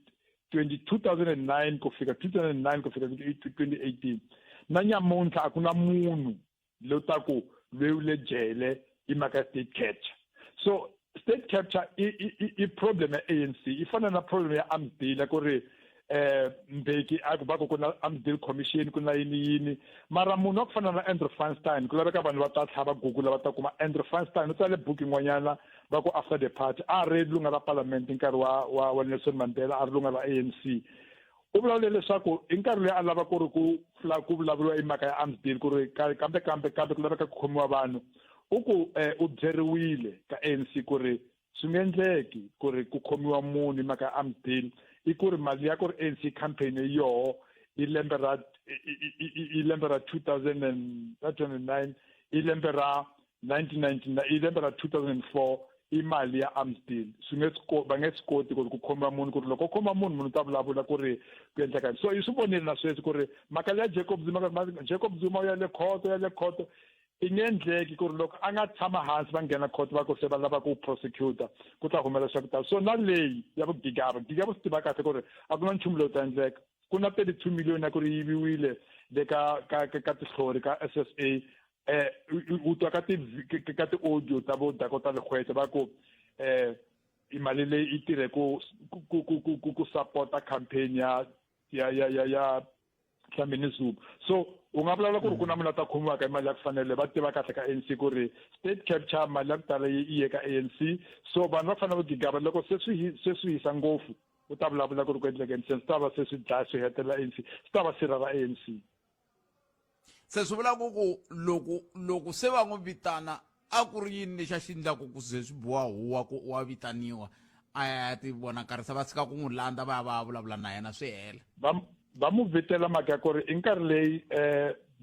20 2009 ku fika 2009 ku fika 2018, na nyamuntlha a ku na munhu lo ta ku loyi u le jele hi mhaka ya state capture. So state capture i problem ya ANC, yi fana na problem ya arms dealer, ku ri Mbeki a ku va ku ku na arms deal commission, ku na yini yini, mara munhu wa ku fana na Andrew Feinstein, ku laveka vanhu va ta tlhava Google va ta kuma Andrew Feinstein u tsale buku yin'wanyana va ku After the Party. A ri lunga ra parliament nkarhi wa Nelson Mandela, a ri lunga ra ANC. U vulavule leswaku hi nkarhi loyi a lava ku ri ku ku vulavuriwa i mhaka ya arms deal, ku ri kambe kambe kambe ku laveka ku khomiwa vanhu, u ku u byeriwile ka ANC ku ri swi nge endleki ku ri ku khomiwa munhu hi mhaka ya arms deal, i ku ri mali ya ku ri ANC campaign hi yoho i lembe ra 2009, i lembe ra 1999, i lembe ra 2004, i mali ya arms deal, swi nge va nge swi koti ku ri ku khomiwa munhu, ku ri loko u khoma munhu, munhu u ta vulavula ku ri ku endleka. So i swi vonile na sweswi ku ri mhaka leya Jacob Zuma, Jacob Zuma u ya le khoto, ya le khoto, i nge endleki ku ri loko a nga tshama hansi va nghena khoto va ku se va lava ku prosecutor, ku ta humela swa ku tala. So na leyi ya vugigaba Gigaba swi tiva kahle ku ri a ku na nchumu lowu ta endleka. Ku na 32 million ya ku ri yiviwile le ka tihlori ka SSA. U twa ka ti audio ta vo Dakota Legoete va ku imali leyi yi tirhe ku support-a campaign ya Dlamini Zuma. So u nga vulavula ku ri ku na munhu a ta khomiwaka hi mali ya ku fanele va tiva kahle ka ANC ku ri state capture mali ya ku tala yi ye ka ANC. So vanhu va fanele va Gigaba loko se swi hisa ngopfu u ta vulavula ku ri ku endlekeni, se swi ta va se swi dlaya swi hetelela ANC, swi ta va sirha ra ANC. Se swi vula ku loko se va n'wi vitana, a ku ri yini lexi a xi endlaku ku ze swi biwa huwa ku wa vitaniwa a ya ti vonakarisa, va tshika ku n'wi landza va ya va ya vulavula na yena swi hela? Va n'wi vitela mhaka ya ku ri i nkarhi leyi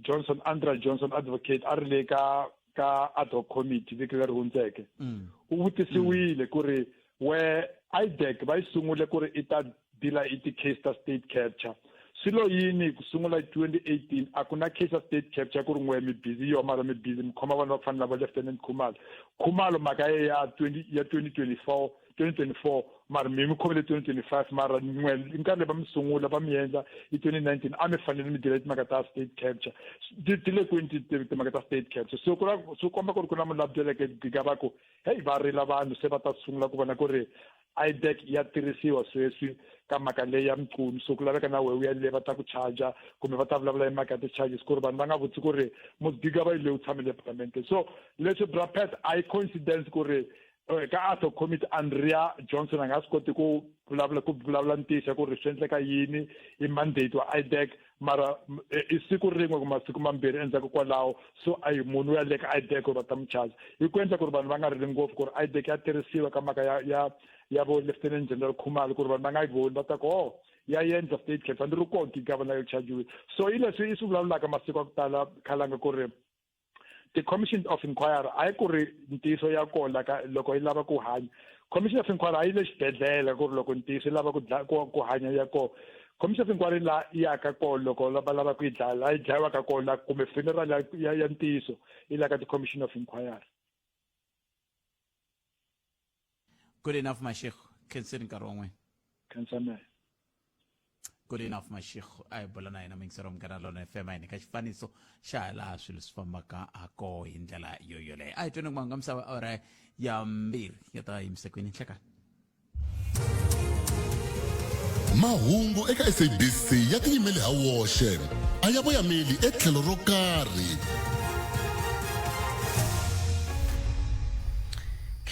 Johnson, Andrea Johnson advocate, a ri le ka ad hoc committee vhiki leri hundzeke, u vutisiwile ku ri we IDAC va yi sungule ku ri i ta deala i ti-case ta state capture, swi lo yini ku sungula hi 2018 a ku na case ya state capture, ku ri n'we mi busy yo mara mi busy mi khoma vanhu va ku fana na vo Lieutenant Khumalo, Khumalo mhaka ye ya 20 ya 2024 2024, mara mi khomile 2025, mara n'we nkarhi leyi va mi sungula va mi endla hi 2019 a mi fanele mi deala timhaka ta state capture, ti le kwini timhaka ta state capture? So ku swi komba ku ri ku na munhu la byeleke Gigaba ku hey, va rila vanhu, se va ta sungula ku vona ku ri IDEC ya tirhisiwa sweswi ka mhaka leyi ya Mchunu, so ku laveka na wehe u ya le va ta ku charger kumbe va ta vulavula hi mhaka ya ti-charges ku ri vanhu va nga vutisi ku ri Muzigigaba yi leyi u tshame le Parliament. So leswi Bra Pat a yi coincidence ku ri ka ad hoc committee Andrea Johnson a nga swi koti ku vulavula ku vulavula ntiyiso ku ri swi endleka yini i mandate wa IDEC, mara i siku rin'we kumbe masiku mambirhi endzhaku kwalaho, so a hi munhu ya le ka IDEC ku ri va ta n'wi charge. Hi ku endla ku ri vanhu va nga rili ngopfu ku ri IDEC ya tirhisiwa ka mhaka ya ya ya vo Lieutenant General Khumalo, ku ri vanhu va nga yi voni va ta ku oh ya endla state capture ni ri kona Gigaba na yo chargiwe. So hi leswi i swi vulavulaka masiku ya ku tala Khalanga ku ri ti-commission of inquiry a yi ku ri ntiyiso ya kona ka loko yi lava ku hanya. Commission of inquiry a yi le xibedhlele ku ri loko ntiyiso yi lava ku ku ku hanya ya kona. Commission of inquiry la yaka kona loko va lava ku yi dlaya, la yi dlayiwaka kona kumbe funeral ya ya, ya ntiyiso yi la ka ti-commission of inquiry. Good enough, Mashego. Khenseni nkarhi wa n'wina. Khensa mehe. Good enough, Mashego. A hi bula na yena muyingiseri wa Munghana Lona FM, a hi nyika xifaniso xa laha swilo swi fambaka ha koho hi ndlela yo yoleyo. A hi tweni ku mahungu ya misava awara ya 2 ya ta yimise kwini. Nhlekani. Mahungu eka SABC ya tiyimele ha woxe, a ya voyameli etlhelo ro karhi.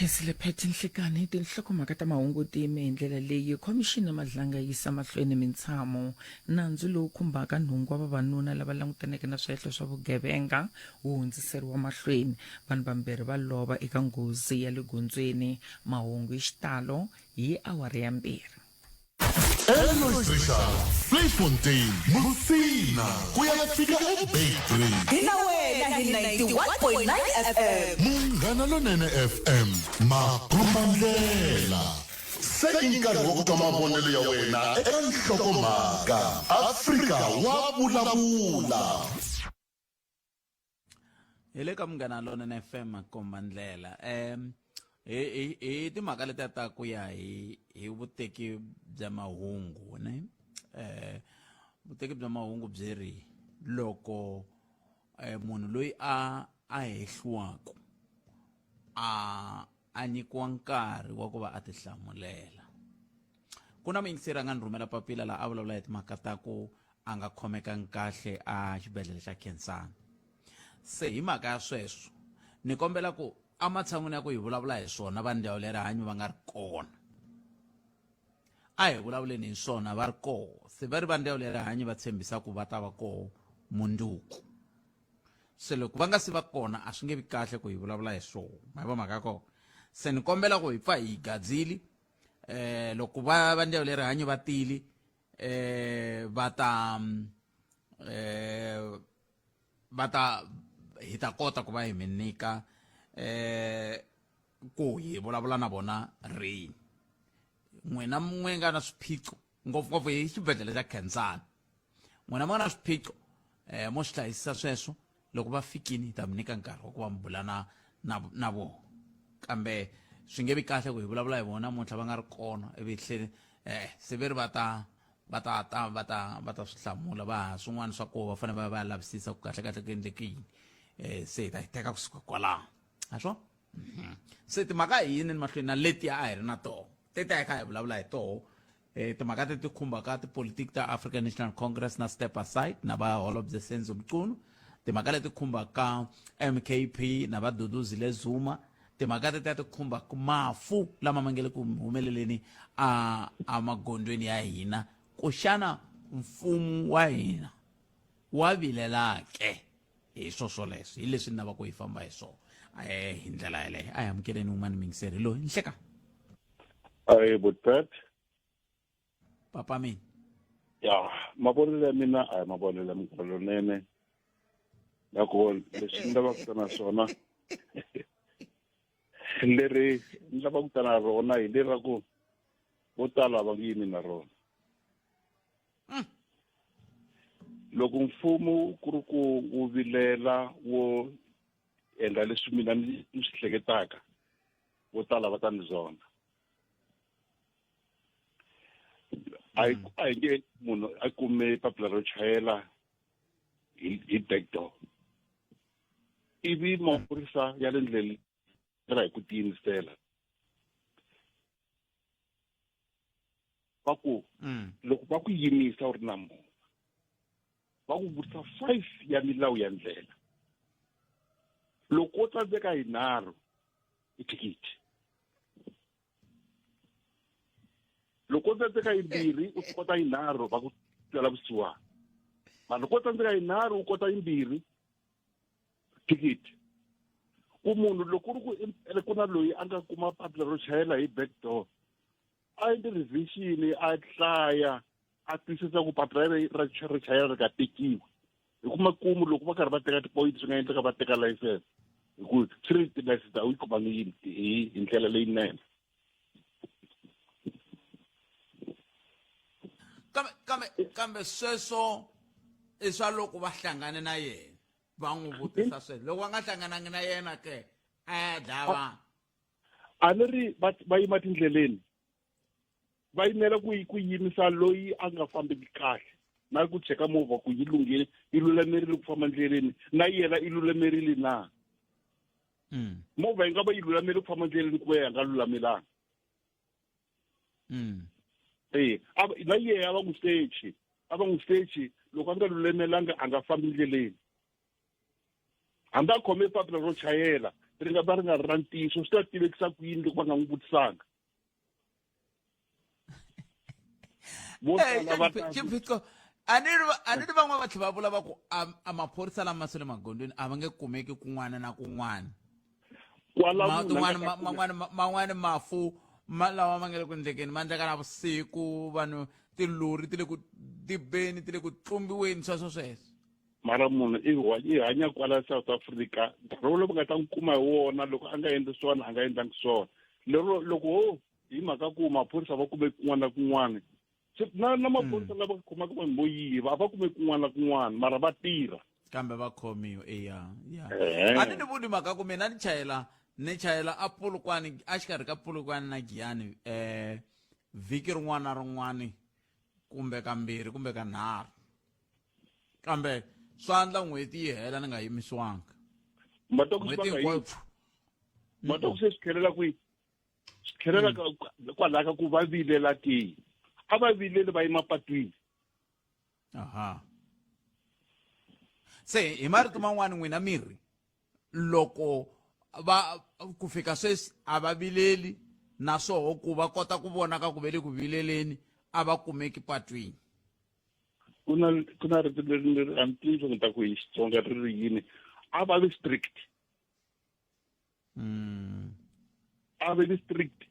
Khensile Phet Nhlikani. Tinhlokomhaka ta mahungu ti yime hi ndlela leyi: Khomixini ya Madlanga yi yisa mahlweni mintshamo. Nandzu lowu khumbaka nhungu wa vavanuna lava langutaneke na swihehlo swa vugevenga wu hundziseriwa mahlweni. Vanhu vambirhi va lova eka nghozi ya le gondzweni. Mahungu hi xitalo hi awara ya 2. Elois Richard, Vleifontein, Musina, ku ya fika eBeitbridge. Hi na wena hi 91.9 FM. Munghana Lonene FM, makombandlela. Se i nkarhi wa ku twa mavonelo ya wena eka nhlokomhaka. Afrika wa vulavula. Hi le ka Munghana Lonene FM, makombandlela. Hi hi hi timhaka letiya ta ku ya hi hi vuteki bya mahungu ne. Vuteki bya mahungu byi ri loko munhu loyi a a hehliwaka a a nyikiwa nkarhi wa ku va a tihlamulela. Ku na muyingiseri a nga ni rhumela papila laha a vulavula hi timhaka ta ku a nga khomekangi kahle a xibedhlele xa Khensani. Se hi mhaka ya sweswo ni kombela ku ematshan'wini ya ku hi vulavula hi swona va ndzawulo ya rihanyo va nga ri kona, a hi vulavuleni hi swona va ri koho. Se va ri va ndzawulo ya rihanyo va tshembisa ku va ta va koho mundzuku. Se loko va nga si va kona a swi nge vi kahle ku hi vulavula hi swona. Ma yi vona mhaka ya kona? Se ni kombela ku hi pfa hi gadzili, loko va va ndzawulo ya rihanyo va tile, va ta, va ta hi ta kota ku va hi mi nyika, ku hi vulavula na vona rini. N'wina n'wi nga na swiphiqo ngopfungopfu hi xibedhlele xa Khensani, n'wina mi nga na swiphiqo, mo swi hlayisisa sweswo. Loko va fikini hi ta mi nyika nkarhi wa ku va mi bula na na na vona, kambe swi nge vi kahle ku hi vulavula hi vona namuntlha va nga ri kona, ivi tlhele se ve ri va ta va ta ta va ta va ta swi hlamula. Va ha swin'wana swa koho va fanele va va lavisisa ku kahle kahle ku endleke yini. Se hi ta yi teka kusuka kwalaho ha swona. Se timhaka hi yini ni mahlweni na letiya a hi ri na toho teti a hi kha hi vulavula hi toho, timhaka teti khumbaka tipolitiki ta African National Congress na Step Aside na va Holobye Senzo Mchunu, timhaka leti khumbaka MKP na va Duduzile Zuma, timhaka teti a ti khumbaka mafu lama ma nge le ku humeleleni a emagondzweni ya hina, ku xana mfumo wa hina wa vilela ke hi swo swoleswo. Hi leswi ni lavaka ku hi famba hi swona hi ndlela yeleyo. A hi amukeleni un'wana muyingiseri loyi. Nhleka. Ayi Butpet. Papa mina. Ya, mavonelo ya mina a hi mavonelo ya Munghana Lonene. Loko leswi ni lavaka ku ta na swona, leri ni lavaka ku ta na rona hi leri ra ku vo tala va nge yimi na rona. Loko mfumo ku ri ku wu vilela wo endla leswi mina ni swi hleketaka, vo tala va ta ni zonda. A hi a hi nge munhu a kume papila ro chayela hi hi back door, ivi maphorisa ya le ndleleni tirha hi ku tiyimisela. Va ku loko va ku yimisa u ri na movha, va ku vutisa 5 ya milawu ya ndlela. Loko wo tsandzeka yinharhu i thikithi. Loko wo tsandzeka yimbirhi u swi kota yinharhu va ku twela vusiwana. Mara loko wo tsandzeka yinharhu u kota yimbirhi thikithi. Ku munhu loko ku ri ku ku na loyi a nga kuma papila ro chayela hi back door, a endli revision, a hlaya, a twisisa ku papila ra ro chayela ri nga tekiwi. Hi ku makumu loko va karhi va teka tipoyinti swi nga endleka va teka license, hi ku swi ri tilayisense a wu yi kumangi hi ndlela leyinene. Kambe sweswo i swa loko va hlangane na yena va n'wi vutisa sweswo. Loko va nga hlanganangi na yena ke a ya dlaya vanhu. A ni ri va yima tindleleni va yimela ku yimisa loyi a nga fambeki kahle na ku cheka movha ku yi lunghile, yi lulamerile ku famba ndleleni, na yena i lulamerile na. Movha yi nga va yi lulamerile ku famba ndleleni ku va yi nga lulamelanga. Na yena a va n'wi sechi, a va n'wi sechi loko a nga lulamelanga a nga fambi ndleleni. Hambi a khome papila ro chayela ri nga va ri nga ri ra ntiyiso, swi ta tivekisa ku yini loko va nga n'wi vutisanga. Vo tala va ta Xiphiqo a ni ri van'wana va tlhela va vula va ku a maphorisa lama swa le magondzweni a va nge kumeki kun'wana na kun'wana. Kwala munhu a nga ta Man'wana mafu lawa ma nga le ku endlekeni ma endleka na vusiku, vanhu tilori ti le ku dibeni, ti le ku tlumbiweni, sweswo sweswo. Mara munhu i hanya kwala South Africa, nkarhi wolowo va nga ta n'wi kuma hi wona loko a nga endli swona, a nga endlangi swona. Lero loko ho hi mhaka ku maphorisa va kume kun'wana na kun'wana, na maphorisa lava khomaka vanhu vo yiva a va kume kun'wana na kun'wana, mara va tirha. Kambe va khomiwa, eya, ya. A ni ni vuli mhaka ku mina ni chayela a Polokwane, a xikarhi ka Polokwane na Giyani, vhiki rin'wana na rin'wana kumbe kambirhi kumbe kanharhu. Kambe swa endla n'hweti yi hela ni nga yimisiwanga. Matoku swi N'hweti va nga hinkwayo yimi. Matoku se swi tlhelela kwihi? Swi tlhelela kwalaho ka ku va vilela ke. A va vileli va yima patwini. Aha. Se hi marito man'wani n'wina mi ri loko va ku fika sweswi a va vileli, naswoho ku va kota ku vona ka ku ve le ku vileleni a va kumeki patwini. Ku na rito leri ni ri a ni tivi leswaku ni ta ku hi Xitsonga ri ri yini, a va vi strict. A va vi strict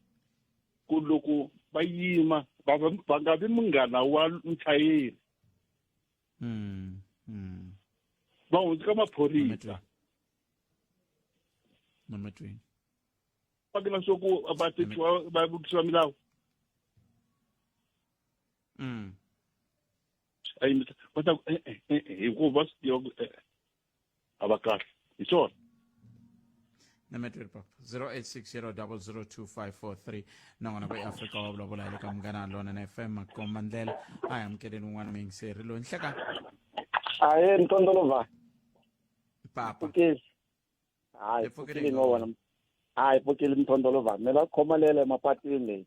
ku loko va yima va nga vi munghana wa muchayeri. Va hundzuka maphorisa. Namatweni. Va ku na swo ku va tekiwa va vutisiwa milawu. A yimisa va ta ku e-e, e-e, hikuva va swi tiva ku e-e, a va kahle hi swona. Nametweni papa 0860002543 nongonoko eAfrika wa vulavula hi le ka Munghana Lonene FM makomba ndlela. A hi amukeleni un'wana muyingiseri loyi nhleka. Ahe, Mtondolova. Papa. Pfukeli. Hayi, Hi pfukeli pfukeli no vona. Hayi, pfukeli Mtondolova. Mina khomalela emapatwini leyi.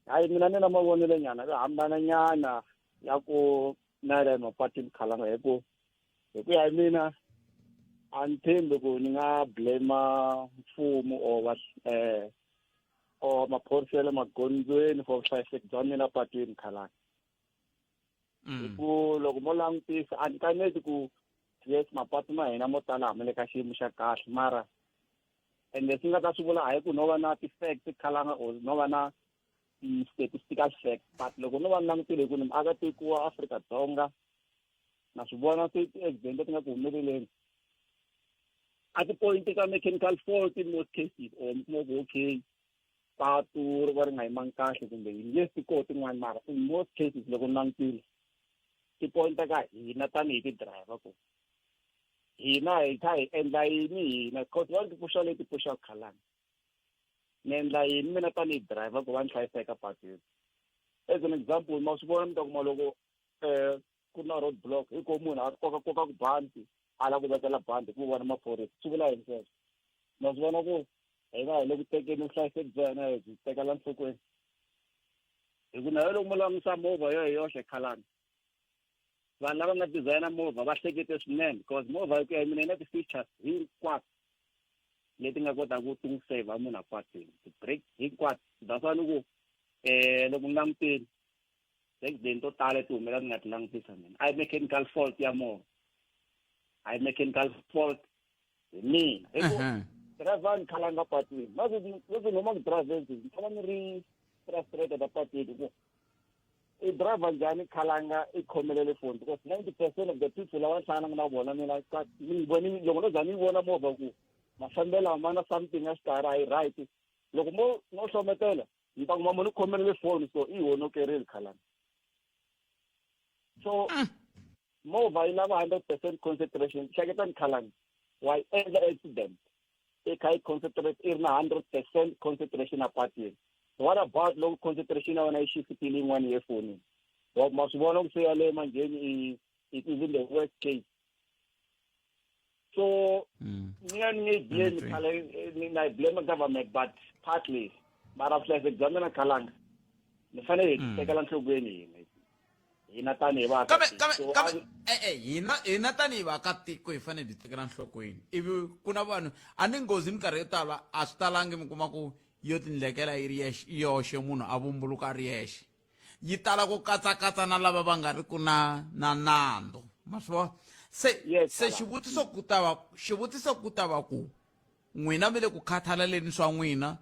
Hayi, mina ni na mavonelo nyana yo hambana nyana ya ku nayela emapatwini khalanga, hi ku hi ku ya hi mina a ni tshembi ku ni nga blame mfumo or va or maphorisa ya le magondzweni for vuhlayiseki bya mina patwini khalanga. Hi ku loko mo langutisa a ni kaneti ku yes mapatu ma hina mo tala ma le ka xiyimo xa kahle, mara and leswi nga ta swi vula hayi ku no va na ti-facts khalanga or no va na ti-statistical facts, but loko no va ni langutile hi ku ni muakatiko wa Afrika-Dzonga, na swi vona ti-accident leti nga ku humeleleni a ti point ka mechanical fault in most cases, or mi kuma ku okay patu ri va ri nga yimangi kahle kumbe yini, yes ti koho tin'wani, mara in most cases loko ni langutile ti pointa ka hina tanihi ti-driver ku hina hi kha hi endla yini hina, because va ti pfuxa leti pfuxaka khalanga, ni endla yini mina tanihi driver ku va ni hlayiseka patwini. As an example, ma swi vona mi ta kuma loko ku ri na road block, hi ko munhu a koka koka ku bandi a lava ku vekela bandi ku vona maphorisa, swi vula yini sweswo? Ma swi vona ku hina hi le ku tekeni vuhlayiseki bya hina hi byi tekela enhlokweni. Hi ku na yo loko mo langutisa movha yo hi yoxe khalani, vanhu lava nga designer movha va hlekete swinene, because movha hi ku ya hi mina yi na ti-features hinkwato leti nga kotaka ku ti n'wi save munhu apatwini, ti-brake hinkwato. That's why ni ku loko ni langutile accident to tala ti humelela, ni nga ti langutisa mina, a yi mechanical fault ya movha, a yi mechanical fault hi mina, hi ku driver ni khalanga patwini. Leswi ni huma ku driveni, ni tshama ni ri frustrated apatwini ku i driver njhani khalanga i khomelele foni, because 90% of the people lava ni hlanganaka na vona mina ni voni loko no za ni vona movha ku mafambelo ma na something a xikarhi a yi right, loko mo no hlometela ni ta kuma munhu khomelele foni, so i honokerile khalanga. So movha yi lava 100% concentration. Hleketani khalanga, wa yi endla accident i kha yi concentrate, i ri na 100% concentration apatwini. What about loko concentration ya wena yi shiftile yin'wana ye fonini? Wa ma swi vona ku se yaleyo manjheni i even the worst case. So mina ni nge blame khale, na yi blame government, but partly, mara vuhlayiseki bya mina khalanga ni fanele hi tekela nhlokweni hina hina tanihi kambe kambe kambe e-e hina hina tanihi vaakatiko hi fanele byi tekela nhlokweni. Ivi ku na vanhu a ni nghozi minkarhi yo tala a swi talangi mi kuma ku yo tindlekela yi ri yexe yoxe, munhu a vumbuluka a ri yexe, yi tala ku katsakatsa na lava va nga ri ku na na nandzu, ma swi vona. Se se xivutiso ku ta va xivutiso ku ta va ku n'wina mi le ku khathalaleni swa n'wina,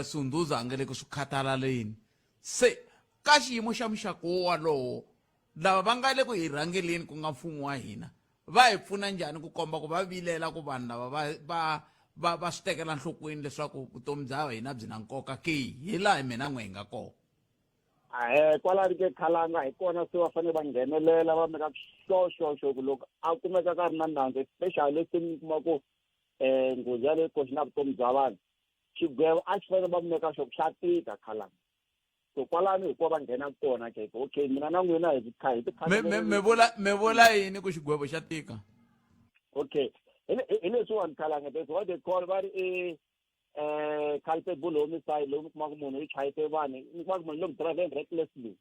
Sunduza a nga le ku swi khathalaleni. Se ka xiyimo xa muxaka wo walowo, lava va nga le ku hi rhangeleni, ku nga mfumo wa hina, va hi pfuna njhani ku komba ku va vilela ku vanhu lava va va va va swi tekela nhlokweni leswaku vutomi bya hina byi na nkoka ke, hi laha mina n'we hi nga kona? Ahe, kwalani ke khalanga hi kona se va fanele va nghenelela, va meka sure sure sure ku loko a kumeka ka ri na nandzu, especially leswi mi kuma ku nghozi yaleyo koxi na vutomi bya vanhu, xigwevo a xi fanele va meka sure ku xa tika khalanga. So kwalano hi ko va nghena kona ke, okay, mina na n'wina hi kha hi mi vula mi vula yini ku xigwevo xa tika? Okay, hi leswiwani khalanga, that's what they call, va ri i culpable homicide. Loko mi kuma ku munhu i chayise vanhu, mi kuma ku munhu loko driving recklessly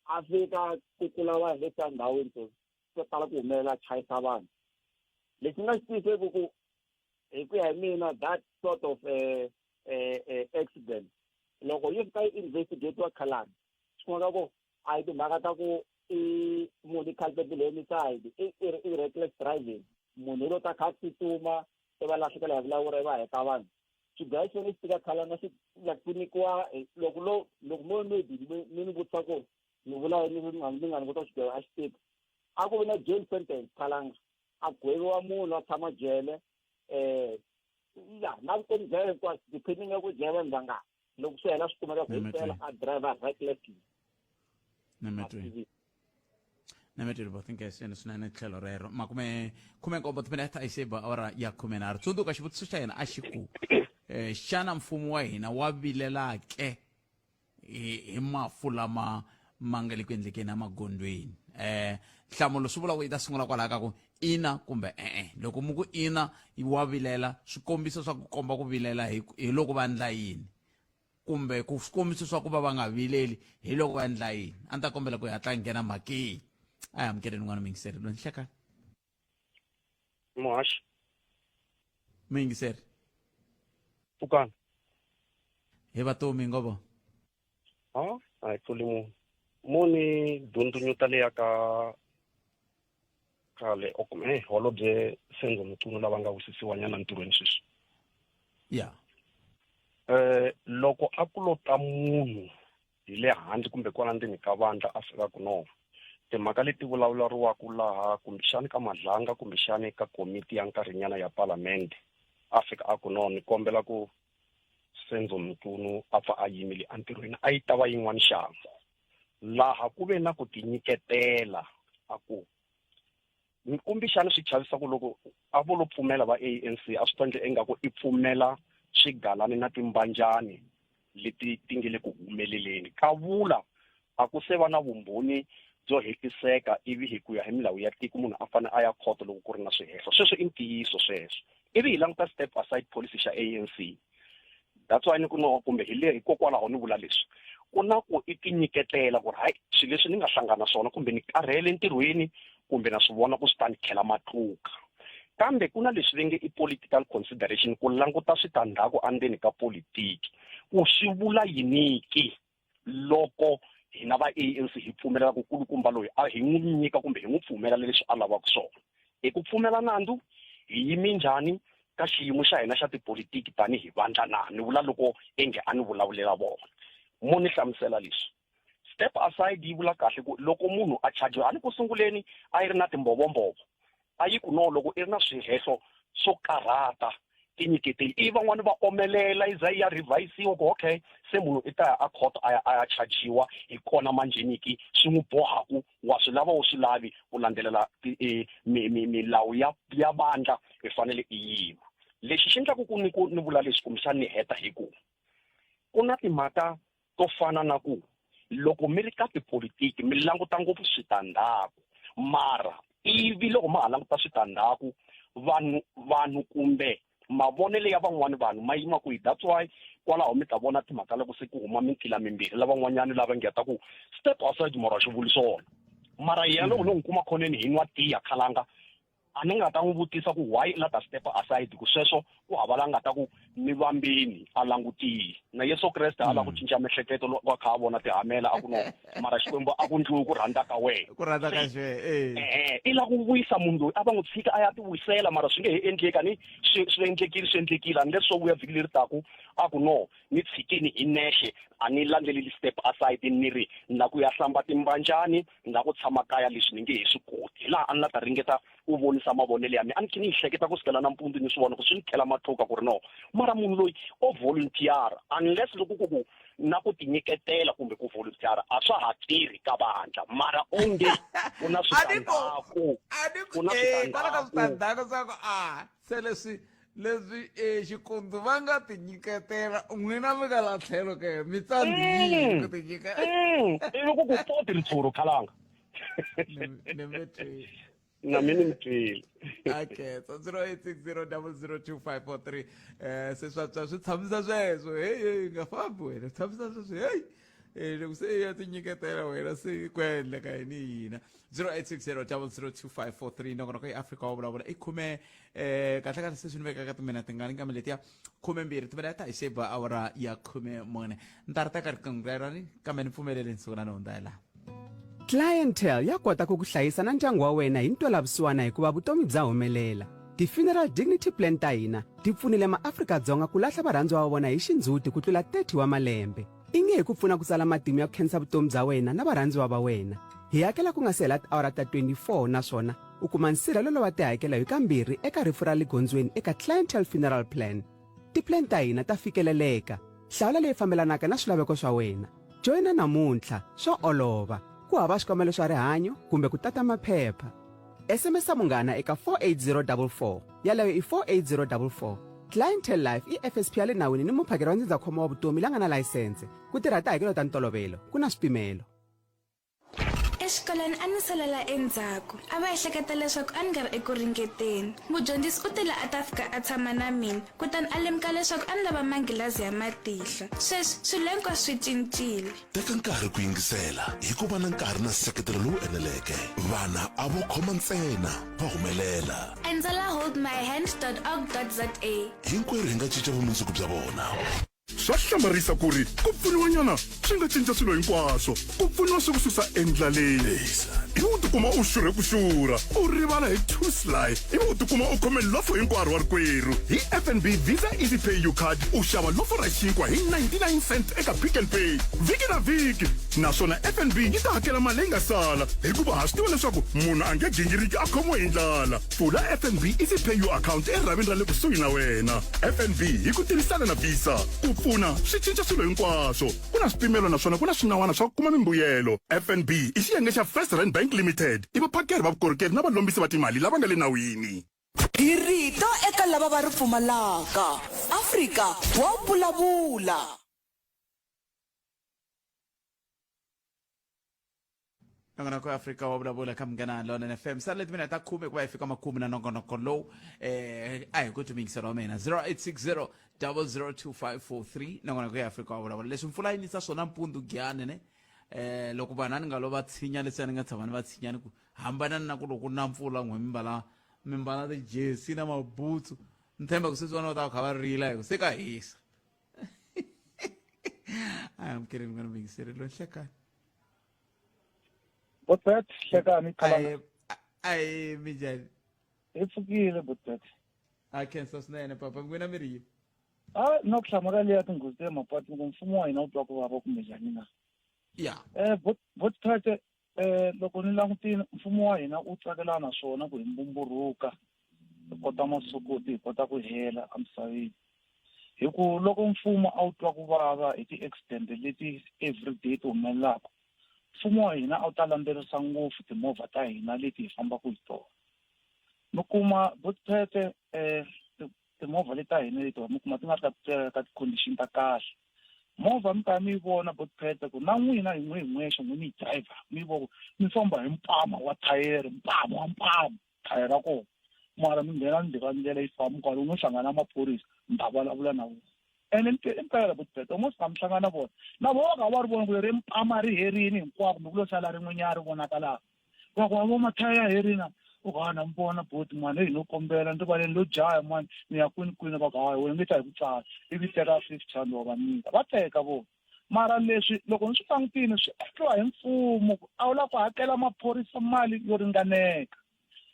a fika kukula vanhu leswiya ndhawini, so swo tala ku humelela chayisa vanhu. Lexi nga xi tiyiseki ku hi ku ya hi mina, that sort of accident loko yi fika yi investigatiwa khalani, swi kumeka ku a hi timhaka ta ku i munhu i culpable homicide, i reckless driving, munhu lo ta kha a tsutsuma i va lahlekela hi vulawuri i va heta vanhu. Xigwevo xi fanele xi tika khalanga, xi like ku nyikiwa loko lo loko mo maybe mi ni vutisa ku ni vula yini, ni nga ni vutisa xigwevo a xi tika, a ku vi na jail sentence khalanga, a gweviwa munhu a tshama jele ya na vutomi bya yena hinkwaswo, depending ya ku dlaya vanhu vangani. Loko swi hela swi kumeka ku himpela a driver recklessly. Nametweni bothinkeseni swinene tlhelo rero. 17 timinete a yi se ba awara ya 13. Tsundzuka xivutiso xa hina a xi ku xana mfumo wa hina wa vilela ke hi mafu lama ma nga le ku endlekeni emagondzweni? Nhlamulo swi vula ku yi ta sungula kwalaho ka ku ina kumbe e-e. Loko mi ku ina wa vilela, swikombiso swa ku komba ku vilela hi loko va endla yini, kumbe ku swikombiso swa ku va va nga vileli hi loko va endla yini? A ni ta kombela ku hi hatla nghena mhakeni. A hi amukeleni n'wana muyingiseri loyi. Nhlekani. Muhaxi. Muyingiseri. Pfukani. Hi vatomi ngovo. Ha, a hi tluli munhu. Muni dundunyuta leya ka khale okume holobye Senzo Mchunu lava nga wisisiwa nyana ntirhweni sweswi. Loko a ku lo ta munhu hi le handle kumbe kwala ndzeni ka vandla a fika ku no timhaka leti vulavulariwaka laha kumbexani ka Madlanga kumbexani ka komiti ya nkarhinyana ya palamende, a fika a ku no ni kombela ku Senzo Mchunu a pfa a yimile entirhweni, a yi ta va yin'wana xangu. Laha ku ve na ku tinyiketela a ku kumbexani swi chavisa ku loko a vo lo pfumela va ANC a swi ta endla ingaku i pfumela swigalani na timbanjani leti ti nge le ku humeleleni. Kavula a ku se va na vumbhoni byo hetiseka, ivi hi ku ya hi milawu ya tiko munhu a fanele a ya khoto loko ku ri na swihehlo. Sweswo i ntiyiso sweswo. Ivi hi languta step aside policy xa ANC. That's why ni ku no kumbe hi le hikokwalaho ni vula leswi. Ku na ku i tinyiketela ku ri hayi swilo leswi ni nga hlangana swona kumbe ni karhele entirhweni kumbe na swi vona ku swi ta ni khela matluka. Kambe ku na leswi va nge i political consideration ku languta switandzhaku endzeni ka politiki ku swi vula yini ki loko hina va ANC hi pfumelela ku kulukumba loyi a hi n'wi nyika kumbe hi n'wi pfumela leswi a lavaka swona. I ku pfumela nandzu hi yime njhani ka xiyimo xa hina xa tipolitiki tanihi vandla na? Ni vula loko inge a ni vulavulela vona. Mo ni hlamusela leswi. Step aside yi vula kahle ku loko munhu a chajiwa, a ni ku sunguleni a yi ri na timbovombovo, a yi ku no loko i ri na swihehlo swo karhata tinyiketeli, ivi van'wani va omelela yi za yi ya revise-iwa ku okay se munhu i ta ya a court a ya a ya chajiwa hi kona manjheniki swi n'wi bohaku wa swi lava u swi lavi ku landzelela e, milawu ya ya vandla i fanele i yima. Lexi xi endlaku ku ni ku ni vula leswi kumbexana ni heta hi ku ku na timhaka to fana na ku loko mi ri ka tipolitiki mi languta ngopfu switandzhaku mara ivi loko ma ha languta switandzhaku vanhu vanhu kumbe mavonelo ya van'wani vanhu ma yima kwihi that's why kwalaho mi ta vona timhaka loko se ku huma mintila mimbirhi lavan'wanyani lava nge ta ku step aside mara xi vuli swona mara yena loko no n'wi kuma khoneni hi nwa tiya khalanga a ni nga ta n'wi vutisa ku why la ta step aside ku sweswo ku hava la nga ta ku ni vambeni a langutile na Yesu Kreste a lava ku cinca miehleketo loko a kha a vona tihamela a ku no mara Xikwembu a ku ndliwi ku rhandza ka wena ku rhandza ka xe eh eh i la ku vuyisa munhu loyi a va n'wi tshika a ya ti wisela mara swi nge he endleki a ni swi swi endlekile swi endlekile unless swo vuya vhiki leri taku a ku no ni tshikeni hi nexe a ni landzeleli step aside ni ri ni la ku ya hlamba timbanjani ni la ku tshama kaya leswi ni nge he swi koti hi laha a ni la ta ringeta ku vonisa mavonelo ya mina a ni khe ni yi hleketa ku sukela nampundzu ni swi vona ku swi ni khela matluka ku ri no mara munhu loyi o volunteer unless loko ku ku na ku tinyiketela kumbe ku volunteer a swa ha tirhi ka vandla mara onge ku na switandzhaku ku na kwala ka switandzhaku swa ku a se leswi leswi e xikundzu va nga tinyiketela n'wina mi ka la tlhelo ke mi tsandziyile ku tinyiketela ivi ku ku poti ritshuri khalanga ni mi twile na mina ni twile okay so 0860 002543 eh se swa swa swi tshamisa sweswo hey hey nga fambi wena swi tshamisa sweswo hey eh loko se ya tinyiketela wena se ku endleka yini hina 0860 002543 nongonoko i Afrika wa vulavula i khume eh kahle kahle se swi ni vekaka timina tingani kambe letiya 12 timina ta hi xeba awara ya 14 ni ta ri teka riqingho rerani kambe ni pfumeleleni siku na ni hundza hi laha Clientele ya kota ku ku hlayisa na ndyangu wa wena hi ntwelavusiwana hikuva vutomi bya humelela. Ti-Funeral Dignity Plan ta hina ti pfunile maAfrika-Dzonga ku lahla varhandziwa va vona hi xindzhuti ku tlula 30 wa malembe. I nge hi ku pfuna ku tsala matimu ya ku khensa vutomi bya wena na varhandziwa va wena. Hi hakela ku nga si hela tiawara ta 24 naswona u kuma nsirhelelo wa tihakelo hi kambirhi eka rifu ra le gondzweni eka Clientele Funeral Plan. Ti-plan ta hina ta fikeleleka. Hlawula leyi fambelanaka na swilaveko swa wena. Joyina namuntlha, swa olova. Ku hava swikambelo swa rihanyo kumbe ku tata maphepha. SMS munghana eka 48044. Yaleyo i 48044. Clientele Life i FSP ya le nawini ni muphakeri wa ndzindzakhombo wa vutomi la nga na layisense. Ku tirha tihakelo ta ntolovelo, ku na swipimelo. Exikolweni a ni salela endzhaku. A va ehleketa leswaku a ni nga ri eku ringeteni. Mudyondzisi u tile a ta fika a tshama na mina, kutani a lemuka leswaku a ni lava manghilazi ya matihlo. Sweswi, swilo hinkwaswo swi cincile. Teka nkarhi ku yingisela hi ku va na nkarhi na nseketelo lowu eneleke. Vana a vo khoma ntsena, va humelela. Endzela holdmyhand.org.za. Hinkwerhu hi nga cinca vumundzuku bya vona. Swa hlamarisa ku ri ku pfuniwanyana swi nga cinca swilo hinkwaswo. Ku pfuniwa swi ku susa endlaleni ivi u tikuma u xurhe ku xurha, u rivala hi two-sly ivi u tikuma u khome lofo hinkwaro wa rikwerhu. Hi FNB Visa Easy Pay U Card u xava lofo ra xinkwa hi 99 cent eka Pick n Pay vhiki na vhiki naswona FNB yi ta hakela mali leyi nga sala hikuva ha swi tiva leswaku munhu a nge gingiriki a khomiwe hi ndlala. Pfula FNB Easy Pay U Account erhavini ra le kusuhi na wena. FNB hi ku tirhisana na Visa, ku pfuna swi cinca swilo hinkwaswo. Ku na swipimelo naswona ku na swinawana swa ku kuma mimbuyelo. FNB i xiyenge xa First Rand Bank Limited. I vaphakeri va vukorhokeri na valombisi va timali lava nga le nawini. Hi rito eka lava va ri pfumalaka. Afrika wa vulavula. Nongonoko wa Afrika wa vulavula ka Munghana Lonene FM. Sala leti mina ta khume ku va hi fika makumu na nongonoko lowu a hi ku twi wa mina 0860 002543 nongonoko ya Afrika wa vulavula. Leswi mpfula yi nisa swona mpundzu Giyani ne loko vanhu a ni nga lo va tshinya leswi a ni nga tshama ni va tshinya ni ku hambanani na ku loko ku na mpfula n'we mi mbala mi mbala ti-jersey na mabutsu ni tshemba ku sweswi vana va ta va kha va rila hi ku se ka hisa. A amukeleni n'wana muyingiseri loyi nhlekani. Botbet, hlekani Khalanga. Ayi minjhani? Hi pfukile Botbet. A khensa swinene papa n'wina mi ri yini? A no ku hlamula leya tinghozi ta le mapatwini ku mfumo wa hina wu twa ku vava kumbe njhani na? Ya. Botbet loko ni langutile mfumo wa hina wu tsakela na swona ku hi mbumburhuka hi kota masokoti hi kota ku hela emisaveni. Hi ku loko mfumo a wu twa ku vava hi ti-accident leti everyday ti humelelaka mfumo wa hina a wu ta landzelerisa ngopfu timovha ta hina leti hi fambaka hi tona. Mi kuma Botpete timovha leti ta hina letiwa mi kuma ti nga ri ka ti-condition ta kahle. Movha mi karhi mi yi vona Botpete ku na n'wina hi n'we hi n'wexe n'we mi yi driver mi yi vona ku mi famba hi mpama wa thayere mpama wa mpama thayere ra kona mara mi nghena ndzeni ka ndlela yi famba kwale u ngo hlangana na maphorisa mi ta vulavula na vona. Ene impela Botpete u ngo fika mi hlangana na vona na vona va kha va ri vona ku leri mpama ri herile hinkwako kumbe ku lo sala rin'wenyana ri vonakalaka. Va ku wa vo mathaya ya herile u ku ha na mi vona boti mani heyi no kombela ni rivaleni lo jaya mani ni ya kwini kwini va ku hayi wena nge ta hi ku tsala ivi teka 50 rand wa va nyika va teka vona. Mara leswi loko ni swi langutile swi endliwa hi mfumo ku a wu lava ku hakela maphorisa mali yo ringaneka.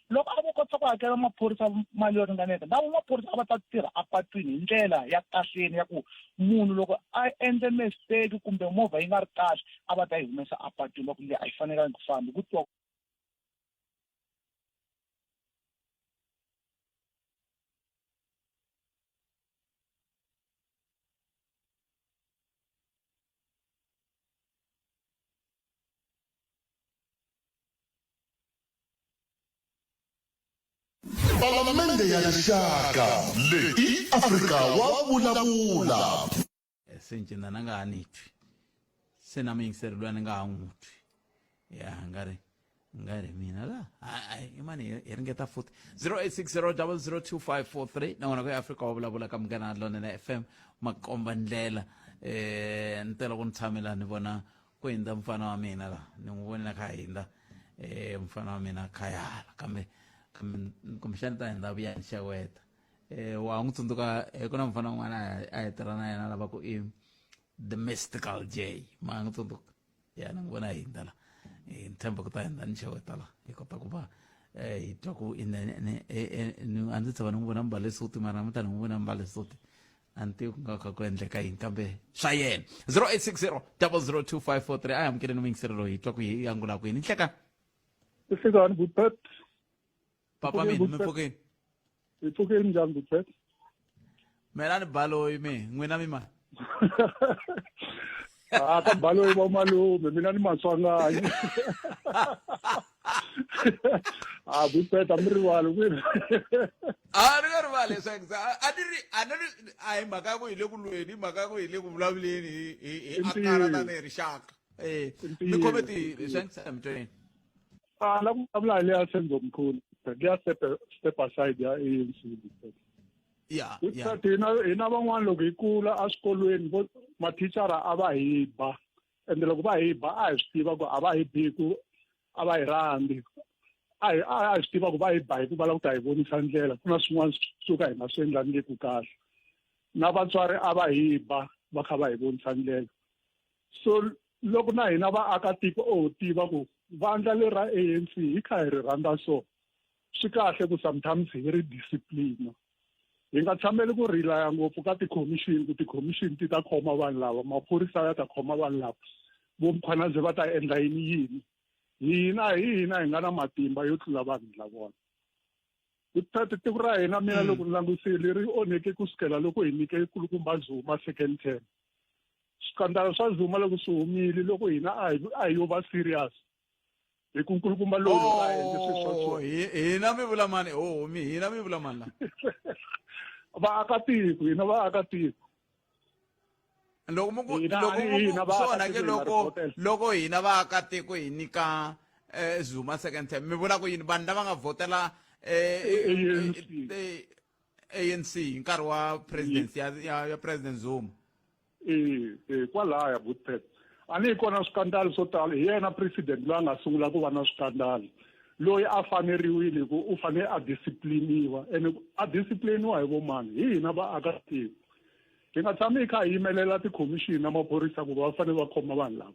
Loko a vo kota ku hakela maphorisa mali yo ringaneka na vo maphorisa a va ta tirha apatwini hi ndlela ya kahleni ya ku munhu loko a endle mistake kumbe movha yi nga ri kahle a va ta yi humesa apatwini va ku leyi a yi fanelangi ku famba hi ku twa Palamende ya Rixaka leyi i Afrika wa vulavula. Se ncindana na nga ha ni twi se na muyingiseri luya ni nga ha n'wi twi ya nga ri nga ri mina la i mani hi ringeta futhi 0860002543 na wona ku ya Afrika wa vulavula ka Munghana Lonene FM makomba ndlela ni tela ku ni tshamela ni vona ku hindza mfana wa mina la ni n'wi vonela kha hindza mfana wa mina kha yala kambe kambe kumbexani ta hindza vuya ni xeweta wa n'wi tsundzuka ku na mfana un'wana a hi tirha na yena lava ku i the mystical J ma n'wi tsundzuka ya ni n'wi vona hindza la ni tshemba ku ta hindza ni xeweta la hi kota ku va hi twa ku a ndzi tshama ni n'wi vona mbale suti mara namuntlha ni n'wi vona mbale suti a ni tivi ku nga kha ku endleka yini kambe swa yena 0860 002543 a hi amukeleni muyingiseri loyi hi twa ku hi angula kwini nhleka Nhlekani Butpet. Papa mina mi pfukeni. Hi pfukeni njhani Butpet? Mina ni baloyi mi n'wina mi mani? A ka baloyi va malume mina ni Maswanganyi. A Butpet a mi rivali kwini? A ni nga rivali leswaku a ni ri a ni ri a hi mhaka ya ku hi le ku lweni hi mhaka ya ku hi le ku vulavuleni hi hi akana tanihi rixaka. Mi khome ti swa mi twa yini? A la ku vulavula hi leya Senzo Mkhulu leya step aside ya ANC. Ya, ya. Hina hina van'wana loko hi kula eswikolweni vo mathicara a va hi ba ende loko va hi ba a hi swi tiva ku a va hi bi ku a va hi rhandzi a hi a hi swi tiva ku va hi ba hi ku va lava ku ta hi vonisa ndlela ku na swin'wana swo ka hi nga swi endlangiku kahle na vatswari a va hi ba va kha va hi vonisa ndlela so loko na hina vaakatiko o tiva ku vandla leri ra ANC hi kha hi ri rhandza so swi kahle ku sometimes hi ri discipline hi nga tshameli ku rilaya ngopfu ka ti-commission ku ti-commission ti ta khoma vanhu lava maphorisa ya ta khoma vanhu lava vo Mkhwanazi va ta endla yini yini hina hi hina hi nga na matimba yo tlula vanhu lavona kutati tiko ra hina mina loko ni langusile ri onheke kusukela loko hi nyike kulukumba Zuma second term swikandala swa Zuma loko swi humile loko hina a hi a hi yo va serious hi ku nkulukumba lowu loko a endle swilo swa so hina mi vula mani oh mi hina mi vula mani la vaakatiko hina vaakatiko loko mu ku loko mu ku swi onhake loko loko hina vaakatiko hi nyika eh, Zuma second term mi vula ku yini vanhu lava nga vhotela eh, ANC. eh, ANC hi nkarhi wa presidency ya, ya, ya president Zuma e e kwalaya Bootpet a ni hi kona swikandali swo tala hi yena president loyi a nga sungula ku va na swikandali loyi a faneriwile ku u fanele a discipliniwa ene a discipliniwa hi vomani hi hina vaakatiko hi nga tshami hi kha hi yimelela tikhomixini na maphorisa ku va fanele va khoma vanhu lava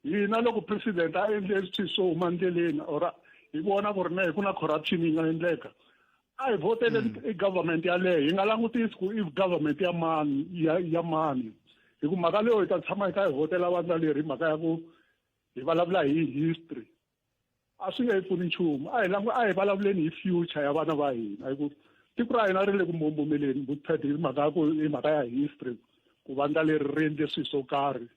hina loko president a endle swilo swo huma ndleleni or hi vona ku ri na ku na corruption yi nga endleka a hi voteleni i government yaleyo hi nga langutisi ku i government ya mani ya ya mani hi ku mhaka leyo hi ta tshama hi kha hi votela vandla leri hi mhaka ya ku hi vulavula hi history a swi nge hi pfuni nchumu a hi langu a hi vulavuleni hi future ya vana va hina hi ku tiko ra hina ri le ku mbombomeleni butpet hi mhaka ya ku hi mhaka ya history ku vandla leri ri endle swilo swo karhi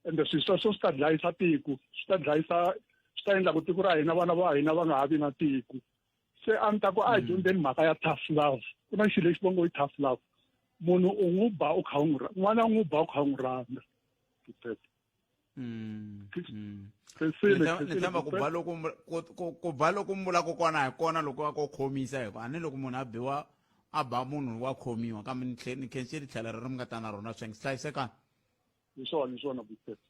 ende swilo sweswo swi ta dlayisa tiko swi ta dlayisa swi ta endla ku tiko ra hina vana va hina va nga ha vi na tiko se a ni ta ku a hi dyondzeni mhaka ya tough love ku na xilo lexi va ngo i tough love munhu u n'wi ba u kha u n'wi n'wana u n'wi ba u kha u n'wi rhandza ni tshemba ku ba loko ku ba loko mi vula kokwana hi kona loko a ko khomisa hi ku a ni loko munhu a biwa a ba munhu wa khomiwa kambe ni tlhe ni khenseli tlhela ri mi nga ta na rona swi ngi hlayisekani hi swona hi swona butete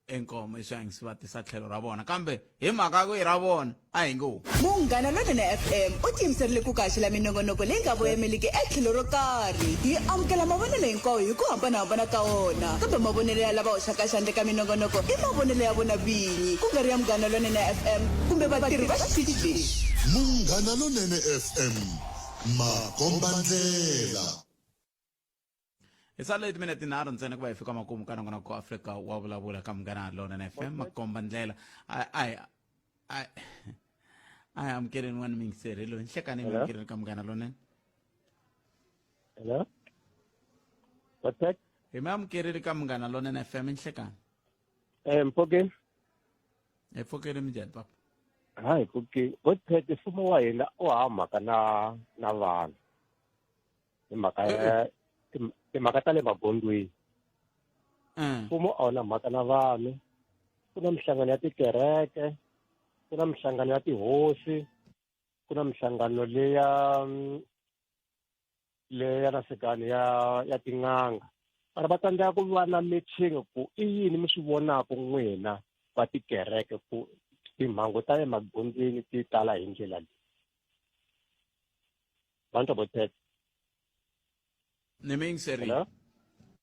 inkomo iswi va tisa tlhelo ra vona kambe hi mhaka ku i ra vona a hi nge Munghana Lonene FM u tiyimiserile ku kaxela minongonoko leyi nga voyemeliki etlhelo ro karhi. Yi amukela mavonelo hinkwawo hi ku hambanahambana ka wona, kambe mavonelo ya lava hoxaka xandla eka minongonoko i mavonelo ya vona vinyi, ku nga ri ya Munghana Lonene FM kumbe vatirhi va xitichi lexi. Munghana Lonene FM, makombandlela. Hi sale timinete tinharhu ntsena ku va hi fika makumu ka nongonoko wa Afrika wa vulavula ka Munghana Lonene FM makomba ndlela a a a a hi amukeleni n'wana miyingiseri loyi nhlekani mi amukeleni ka Munghana Lonene. Hello. What's that? Hi mi amukerile ka Munghana Lonene FM nhlekani. Eh Mpokeni. Hi pfukile minjhani papa? Hayi pfukile. Godfred mfumo wa hina u hava mhaka na na vanhu. Hi mhaka ya timhaka ta le magondzweni. Mfumo a wu na mhaka na vanhu. Ku na minhlangano ya tikereke, ku na minhlangano ya tihosi, ku na minhlangano leya leya na sekani ya ya tin'anga mara va tsandzeka ku va na meeting ku i yini mi swi vonaka n'wina va tikereke ku timhangu ta le magondzweni ti tala hi ndlela leyi va ni twa ni mi yingiserile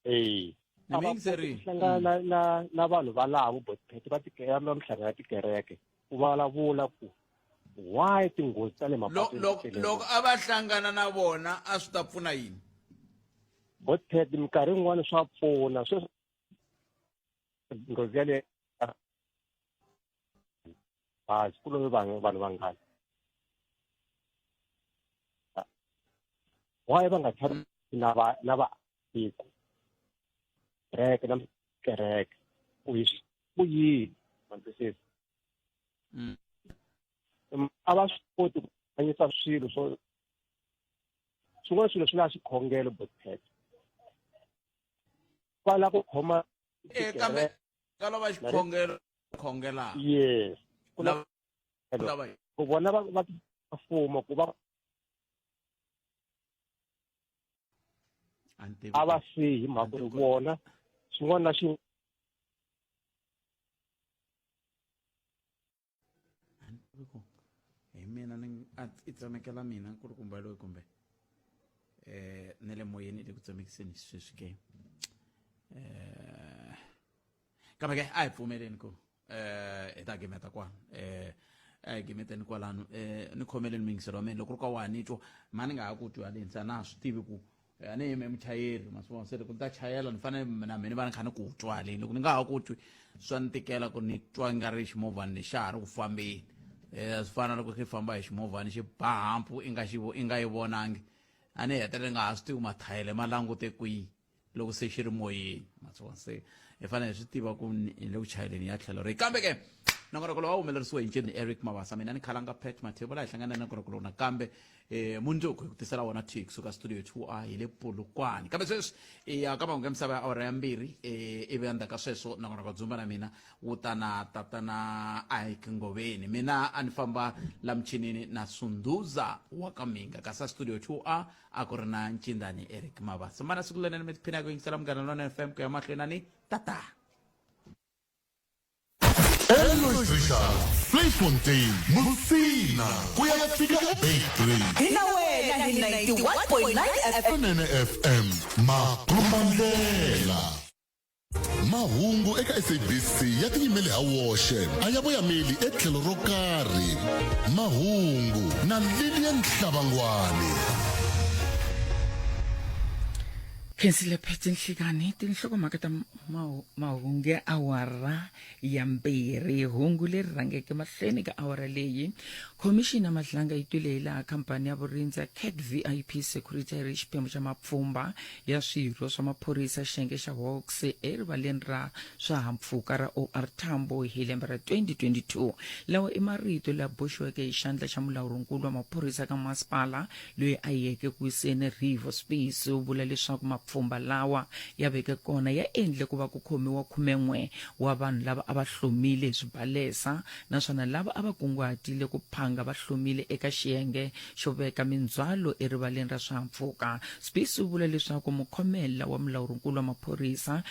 e ni mi yingiserile hlangana na na na vanhu valavo botpete va tikera va mihlangano ya tikereke ku vulavula ku why tinghozi ta le mapatwini loko loko a va hlangana na vona a swi ta pfuna yini botpete minkarhi yin'wana swa pfuna sweswi nghozi yaleyo bazi ku love vanhu vanhu vangani why va nga tshami na va na vaatiko kereke na kereke ku hi ku yini ma twisisa a va swi koti ku hanyisa swilo swo swin'wana swilo swi lava xikhongelo botpet va lava ku khoma Eh, kambe ka lava xikhongelo khongela yes ku lava lava ku vona va va mfumo ku va a va siyi hi mhaka ku ri vona xin'wana na xin'wana hi mina ni a i tsemekela mina ku ri kumba loyi kumbe eh ne le moyeni le ku tsemekiseni sweswi ke eh kambe ke a hi pfumeleni ku eh hi ta gimeta kwala eh a hi gimeteni kwalano eh ni khomeleni miyingiselo wa mina loko ri ka wa ni twa ma ni nga ha ku twi haleni se a na ha swi tivi ku a ni yime muchayeri ma swi vona se loko ni ta chayela ni fanele na mina ni va ni kha ni ku twa haleni loko ni nga ha ku twi swa ni tikela ku ni twa nga ri ximovhani lexi xa ha ri ku fambeni um swi fana loko xi famba hi ximovhani xi ba hampu i nga xi i nga yi vonangi a ni hetelela nga ha swi tivi mathayele ma langute kwihi loko se xi ri moyeni ma swi vona se hi fanele hi swi tiva ku hi le ku chayeleni ya tlhelo ri kambe ke Nongonoko lowu a humelerisiwe hi ncini Eric Mabasa, mina ni Khalanga Pat Mathebula. Hi hlangana na nongonoko lowu nakambe eh mundzuku hi ku tisela wona thwi kusuka studio 2A hi le Polokwane. Kambe sweswi i ya ka mahungu ya misava ya awara ya mbirhi, eh ivi endzhaku ka sweswo nongonoko dzumba na mina wu ta na tatana Ike Ngoveni. Mina a ni famba la michinini na Sunduza wa ka Minga, kasi a studio 2A a ku ri na Ncindani Eric Mabasa. Mana siku lenene mi tiphina ku yingisela Munghana Lonene FM ku ya mahlweni ani tata. Elois Richard, Vleifontein, Musina, ku ya fika eBeitbridge. Hi na wena hi 91.9 FM. Nene FM, makombandlela. Mahungu eka SABC ya tiyimele ha woxe, a ya voyameli etlhelo ro karhi. Mahungu na Lilian Hlabangwani. Khensile Phetse Nhlikani, tinhlokomhaka ta mahungu ya awara ya mbirhi. Hungu leri rhangeke mahlweni ka awara leyi, khomixini ya Madlanga yi twile hi laha khampani ya vurindzi ya Cat VIP Security yi ri xiphemu xa mapfhumba ya swirho swa maphorisa xiyenge xa Hawks erivaleni ra swihahampfhuka ra OR Tambo hi lembe ra 2022. Lawa i marito la boxiweke hi xandla xa mulawurinkulu wa maphorisa ka masipala loyi a yeke ku wiseni Rivo Spies u vula leswaku mapfhumba lawa ya veke kona ya endle ku va ku khomiwa 11 wa vanhu lava a va hlomile hi swibalesa naswona lava a va kunguhatile ku phanga va hlomile eka xiyenge xo veka mindzhwalo erivaleni ra swihahampfhuka. Spies u vula leswaku mukhomela wa mulawurinkulu wa maphorisa